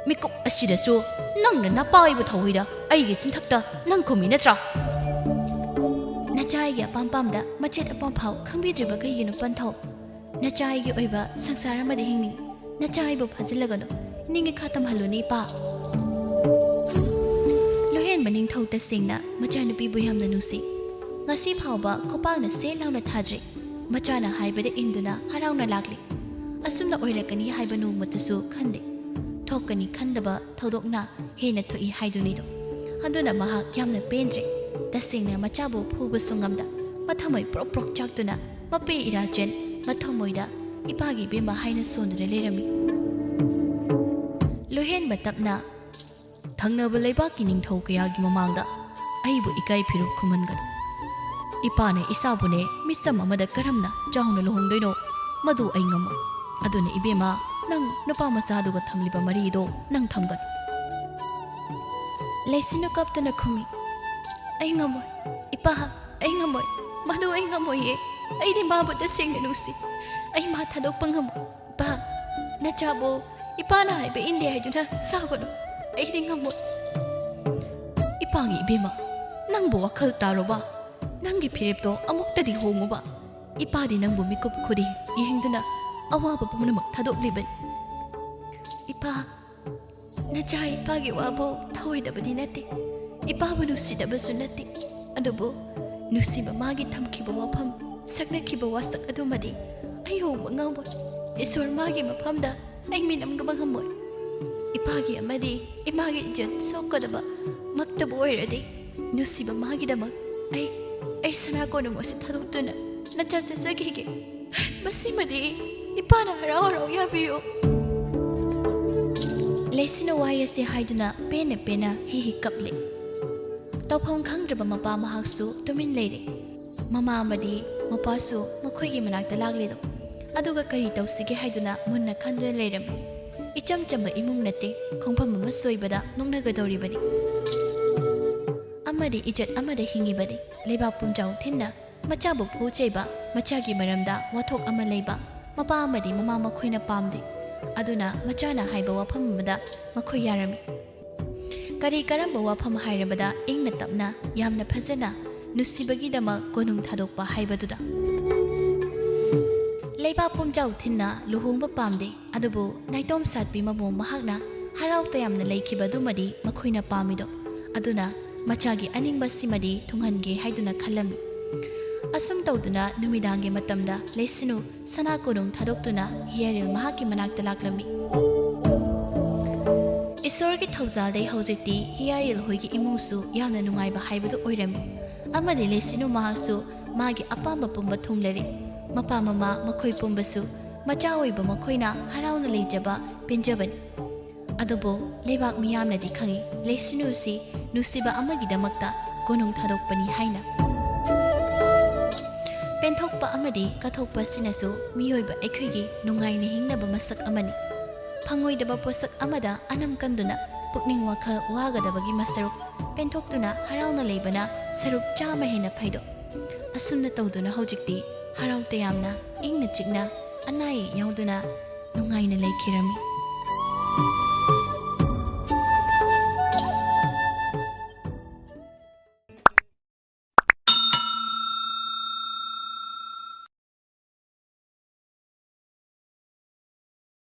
"ꯃꯤꯀꯨꯞ ꯑꯁꯤꯗꯁꯨ ꯅꯪꯅ ꯅꯄꯥ ꯑꯣꯏꯕ ꯊꯧꯑꯣꯏꯗ ꯑꯩꯒꯤ ꯆꯤꯟꯊꯛꯇ ꯅꯪ ꯈꯨꯝꯃꯤ ꯅꯠꯇ꯭ꯔꯥ?" ꯅꯆꯥ ꯑꯩꯒꯤ ꯑꯄꯥꯝ ꯄꯥꯝꯗ ꯃꯆꯦꯠ ꯑꯄꯥꯝ ꯐꯥꯎ ꯈꯪꯕꯤꯗ꯭ꯔꯤꯕ ꯀꯩꯒꯤꯅꯣ, ꯄꯟꯊꯧ? ꯅꯆꯥ ꯑꯩꯒꯤ ꯑꯣꯏꯕ ꯁꯪꯁꯥꯔ ꯑꯃꯗ ꯍꯤꯡꯅꯤꯡꯏ꯫ ꯅꯆꯥ ꯑꯩꯕꯨ ꯐꯥꯖꯤꯜꯂꯒꯅꯨ꯫ ꯅꯤꯡꯒꯤ ꯈꯥ ꯇꯝꯍꯜꯂꯨꯅꯦ, ꯏꯄꯥ꯫ ꯂꯣꯏꯍꯦꯟꯕ ꯅꯤꯡꯊꯧ ꯇꯁꯦꯡꯅ ꯃꯆꯥꯅꯨꯄꯤꯕꯨ ꯌꯥꯝꯅ ꯅꯨꯡꯁꯤ꯫ ꯉꯁꯤ ꯐꯥꯎꯕ ꯈꯨꯄꯥꯛꯅ ꯁꯦꯠ ꯂꯥꯎꯅ ꯊꯥꯗ꯭ꯔꯤ꯫ ꯃꯆꯥꯅ ꯍꯥꯏꯕꯗ ꯏꯟꯗꯨꯅ ꯍꯔꯥꯎꯅ ꯂꯥꯛꯂꯤ꯫ ꯑꯁꯨꯝꯅ ꯑꯣꯏꯔꯛꯀꯅꯤ ꯍꯥꯏꯕ ꯅꯣꯡꯃꯇꯁꯨ ꯈꯟꯗꯦ꯫ ꯊꯣꯛꯀꯅꯤ ꯈꯟꯗꯕ ꯊꯧꯗꯣꯛꯅ ꯍꯦꯟꯅ ꯊꯣꯛꯏ ꯍꯥꯏꯗꯨꯅꯤꯗꯣ꯫ ꯑꯗꯨꯅ ꯃꯍꯥꯛ ꯌꯥꯝꯅ ꯄꯦꯟꯗ꯭ꯔꯦ꯫ ꯇꯁꯦꯡꯅ ꯃꯆꯥꯕꯨ ꯐꯨꯕꯁꯨ ꯉꯝꯗ ꯃꯊꯃꯣꯏ ꯄ꯭ꯔꯣꯛ ꯄ꯭ꯔꯣꯛ ꯆꯥꯛꯇꯨꯅ ꯃꯄꯦ ꯏꯔꯥꯆꯦꯟ ꯃꯊꯃꯣꯏꯗ "ꯏꯄꯥꯒꯤ ꯏꯕꯦꯝꯃ" ꯍꯥꯏꯅ ꯁꯣꯟꯗꯨꯅ ꯂꯩꯔꯝꯃꯤ꯫ ꯂꯣꯏꯍꯦꯟꯕ ꯇꯞꯅ, "ꯊꯪꯅꯕ ꯂꯩꯕꯥꯛꯀꯤ ꯅꯤꯡꯊꯧ ꯀꯌꯥꯒꯤ ꯃꯃꯥꯡꯗ ꯑꯩꯕꯨ ꯏꯀꯥꯏ ꯐꯤꯔꯨꯞ ꯈꯨꯝꯍꯟꯒꯅꯨ꯫ ꯏꯄꯥꯅ ꯏꯆꯥꯕꯨꯅꯦ ꯃꯤꯆꯝ ꯑꯃꯗ ꯀꯔꯝꯅ ꯆꯥꯎꯅ ꯂꯨꯍꯣꯡꯗꯣꯏꯅꯣ, ꯃꯗꯨ ꯑꯩ ꯉꯝꯃꯣꯏ꯫ ꯑꯗꯨꯅ ꯏꯕꯦꯝꯃ, ꯅꯪ ꯅꯨꯄꯥ ꯃꯆꯥꯗꯨꯒ ꯊꯝꯂꯤꯕ ꯃꯔꯤꯗꯣ ꯅꯪ ꯊꯝꯒꯅꯨ"꯫ ꯂꯩꯁꯤꯅꯨ ꯀꯞꯇꯨꯅ ꯈꯨꯝꯃꯤ, "ꯑꯩ ꯉꯝꯃꯣꯏ, ꯏꯄꯥ, ꯑꯩ ꯉꯝꯃꯣꯏ꯫ ꯃꯗꯨ ꯑꯩ ꯉꯝꯃꯣꯏꯌꯦ꯫ ꯑꯩꯗꯤ ꯃꯥꯕꯨ ꯇꯁꯦꯡꯅ ꯅꯨꯡꯁꯤ꯫ ꯑꯩ ꯃꯥ ꯊꯥꯗꯣꯛꯄ ꯉꯝꯃꯣꯏ꯫ ꯏꯄꯥ, ꯅꯆꯥꯕꯨ ꯏꯄꯥꯅ ꯍꯥꯏꯕ ꯏꯟꯗꯦ ꯍꯥꯏꯗꯨꯅ ꯁꯥꯎꯒꯅꯨ꯫ ꯑꯩꯗꯤ ꯉꯝꯃꯣꯏ"꯫ "ꯏꯄꯥꯒꯤ ꯏꯕꯦꯝꯃ, ꯅꯪꯕꯨ ꯋꯥꯈꯜ ꯇꯥꯔꯣꯕ꯫ ꯅꯪꯒꯤ ꯐꯤꯔꯦꯞꯇꯣ ꯑꯃꯨꯛꯇꯗꯤ ꯍꯣꯡꯉꯨꯕ꯫ ꯏꯄꯥꯗꯤ ꯅꯪꯕꯨ ꯃꯤꯀꯨꯞ ꯈꯨꯗꯤꯡ ꯌꯦꯡꯗꯨꯅ ꯑꯋꯥꯕ ꯄꯨꯝꯅꯃꯛ ꯊꯥꯗꯣꯛꯂꯤꯕꯅꯤ"꯫ "ꯏꯄꯥ, ꯅꯆꯥ ꯏꯄꯥꯒꯤ ꯋꯥꯕꯨ ꯊꯧꯑꯣꯏꯗꯕꯗꯤ ꯅꯠꯇꯦ, ꯏꯄꯥꯕꯨ ꯅꯨꯡꯁꯤꯗꯕꯁꯨ ꯅꯠꯇꯦ꯫ ꯑꯗꯨꯕꯨ ꯅꯨꯡꯁꯤꯕ ꯃꯥꯒꯤ ꯊꯝꯈꯤꯕ ꯋꯥꯐꯝ, ꯁꯛꯅꯈꯤꯕ ꯋꯥꯁꯛ ꯑꯗꯨꯃꯗꯤ ꯑꯩ ꯍꯣꯡꯕ ꯉꯝꯃꯣꯏ꯫ ꯏꯁꯣꯔ ꯃꯥꯒꯤ ꯃꯐꯝꯗ ꯑꯩ ꯃꯤꯅꯝꯒꯕ ꯉꯝꯃꯣꯏ꯫ ꯏꯄꯥꯒꯤ ꯑꯃꯗꯤ ꯏꯃꯥꯒꯤ ꯏꯖꯠ ꯁꯣꯛꯀꯗꯕ ꯃꯛꯇꯕꯨ ꯑꯣꯏꯔꯗꯤ, ꯅꯨꯡꯁꯤꯕ ꯃꯥꯒꯤꯗꯃꯛ ꯑꯩ, ꯑꯩ ꯁꯅꯥ ꯀꯣꯅꯨꯡ ꯑꯁꯤ ꯊꯥꯗꯣꯛꯇꯨꯅ ꯅꯆꯥ ꯆꯠꯆꯈꯤꯒꯦ꯫ ꯃꯁꯤꯃꯗꯤ ꯏꯄꯥꯅ ꯍꯔꯥꯎ ꯍꯔꯥꯎ ꯌꯥꯕꯤꯌꯨ"꯫ ꯂꯩꯁꯤꯅ ꯋꯥꯍꯩ ꯑꯁꯤ ꯍꯥꯏꯗꯨꯅ ꯄꯦꯟꯅ ꯄꯦꯟꯅ ꯍꯤ ꯍꯤ ꯀꯞꯂꯦ꯫ ꯇꯧꯐꯝ ꯈꯪꯗ꯭ꯔꯕ ꯃꯄꯥ ꯃꯍꯥꯛꯁꯨ ꯇꯨꯃꯤꯟ ꯂꯩꯔꯦ꯫ ꯃꯃꯥ ꯑꯃꯗꯤ ꯃꯄꯥꯁꯨ ꯃꯈꯣꯏꯒꯤ ꯃꯅꯥꯛꯇ ꯂꯥꯛꯂꯤꯗꯣ꯫ ꯑꯗꯨꯒ ꯀꯔꯤ ꯇꯧꯁꯤꯒꯦ ꯍꯥꯏꯗꯨꯅ ꯃꯨꯟꯅ ꯈꯟꯗꯨꯅ ꯂꯩꯔꯝꯃꯤ꯫ ꯏꯆꯝ ꯆꯝꯕ ꯏꯃꯨꯡ ꯅꯠꯇꯦ, ꯈꯣꯡꯐꯝ ꯑꯃ ꯁꯣꯏꯕꯗ ꯅꯣꯛꯅꯒꯗꯧꯔꯤꯕꯅꯤ꯫ ꯑꯃꯗꯤ ꯏꯖꯠ ꯑꯃꯗ ꯍꯤꯡꯉꯤꯕꯅꯤ꯫ ꯂꯩꯕꯥꯛ ꯄꯨꯝꯖꯥꯎ ꯊꯤꯟꯅ ꯃꯆꯥꯕꯨ ꯐꯨ ꯆꯩꯕ, ꯃꯆꯥꯒꯤ ꯃꯔꯝꯗ ꯋꯥꯊꯣꯛ ꯑꯃ ꯂꯩꯕ, ꯃꯄꯥ ꯑꯃꯗꯤ ꯃꯃꯥ ꯃꯈꯣꯏꯅ ꯄꯥꯝꯗꯦ꯫ ꯑꯗꯨꯅ ꯃꯆꯥꯅ ꯍꯥꯏꯕ ꯋꯥꯐꯝ ꯑꯃꯗ ꯃꯈꯣꯏ ꯌꯥꯔꯝꯃꯤ꯫ ꯀꯔꯤ ꯀꯔꯝꯕ ꯋꯥꯐꯝ ꯍꯥꯏꯔꯕꯗ ꯏꯪꯅ ꯇꯞꯅ, ꯌꯥꯝꯅ ꯐꯖꯅ, ꯅꯨꯡꯁꯤꯕꯒꯤꯗꯃꯛ ꯀꯣꯅꯨꯡ ꯊꯥꯗꯣꯛꯄ ꯍꯥꯏꯕꯗꯨꯗ꯫ ꯂꯩꯕꯥꯛ ꯄꯨꯝꯖꯥꯎ ꯊꯤꯟꯅ ꯂꯨꯍꯣꯡꯕ ꯄꯥꯝꯗꯦ, ꯑꯗꯨꯕꯨ ꯅꯥꯏꯇꯣꯝ ꯁꯥꯠꯄꯤ ꯃꯃꯣꯝ ꯃꯍꯥꯛꯅ ꯍꯔꯥꯎ ꯇꯌꯥꯝꯅ ꯂꯩꯈꯤꯕꯗꯨꯃꯗꯤ ꯃꯈꯣꯏꯅ ꯄꯥꯝꯃꯤꯗꯣ꯫ ꯑꯗꯨꯅ ꯃꯆꯥꯒꯤ ꯑꯅꯤꯡꯕꯁꯤꯃꯗꯤ ꯊꯨꯡꯍꯟꯒꯦ ꯍꯥꯏꯗꯨꯅ ꯈꯜꯂꯝꯃꯤ꯫ ꯑꯁꯨꯝ ꯇꯧꯗꯨꯅ ꯅꯨꯃꯤꯗꯥꯡꯒꯤ ꯃꯇꯝꯗ ꯂꯩꯁꯤꯅꯨ ꯁꯅꯥ ꯀꯣꯅꯨꯡ ꯊꯥꯗꯣꯛꯇꯨꯅ ꯍꯤꯌꯥꯔꯦꯜ ꯃꯍꯥꯛꯀꯤ ꯃꯅꯥꯛꯇ ꯂꯥꯛꯂꯝꯃꯤ꯫ ꯏꯁꯣꯔꯒꯤ ꯊꯧꯖꯥꯜꯗꯩ ꯍꯧꯖꯤꯛꯇꯤ ꯍꯤꯌꯥꯔꯦꯜ ꯍꯣꯏꯒꯤ ꯏꯃꯨꯡꯁꯨ ꯌꯥꯝꯅ ꯅꯨꯡꯉꯥꯏꯕ ꯍꯥꯏꯕꯗꯨ ꯑꯣꯏꯔꯝꯃꯤ꯫ ꯑꯃꯗꯤ ꯂꯩꯁꯤꯅꯨ ꯃꯍꯥꯛꯁꯨ ꯃꯥꯒꯤ ꯑꯄꯥꯝꯕ ꯄꯨꯝꯕ ꯊꯨꯡꯂꯔꯦ꯫ ꯃꯄꯥ ꯃꯃꯥ ꯃꯈꯣꯏ ꯄꯨꯝꯕꯁꯨ ꯃꯆꯥ ꯑꯣꯏꯕ ꯃꯈꯣꯏꯅ ꯍꯔꯥꯎꯅ ꯂꯩꯖꯕ ꯄꯦꯟꯖꯕꯅꯤ꯫ ꯑꯗꯨꯕꯨ ꯂꯩꯕꯥꯛ ꯃꯤꯌꯥꯝꯅꯗꯤ ꯈꯪꯏ, ꯂꯩꯁꯤꯅꯨꯁꯤ ꯅꯨꯡꯁꯤꯕ ꯑꯃꯒꯤꯗꯃꯛꯇ ꯀꯣꯅꯨꯡ ꯊꯥꯗꯣꯛꯄꯅꯤ ꯍꯥꯏꯅ꯫ ꯄꯦꯟꯊꯣꯛꯄ ꯑꯃꯗꯤ ꯀꯠꯊꯣꯛꯄ ꯑꯁꯤꯅꯁꯨ ꯃꯤꯑꯣꯏꯕ ꯑꯩꯈꯣꯏꯒꯤ ꯅꯨꯡꯉꯥꯏꯅ ꯍꯤꯡꯅꯕ ꯃꯁꯛ ꯑꯃꯅꯤ꯫ ꯐꯪꯉꯣꯏꯗꯕ ꯄꯣꯠꯁꯛ ꯑꯃꯗ ꯑꯅꯝ ꯀꯟꯗꯨꯅ ꯄꯨꯛꯅꯤꯡ ꯋꯥꯈꯜ ꯋꯥꯒꯗꯕꯒꯤ ꯃꯁꯔꯨꯛ ꯄꯦꯟꯊꯣꯛꯇꯨꯅ ꯍꯔꯥꯎꯅ ꯂꯩꯕꯅ ꯁꯔꯨꯛ ꯆꯥꯝꯃ ꯍꯦꯟꯅ ꯐꯩꯗꯣ꯫ ꯑꯁꯨꯝꯅ ꯇꯧꯗꯨꯅ ꯍꯧꯖꯤꯛꯇꯤ ꯍꯔꯥꯎ ꯇꯌꯥꯝꯅ ꯏꯪꯅ ꯆꯤꯛꯅ ꯑꯅꯥ ꯑꯌꯦꯛ ꯌꯥꯎꯗꯅ ꯅꯨꯡꯉꯥꯏꯅ ꯂꯩꯈꯤꯔꯝꯃꯤ꯫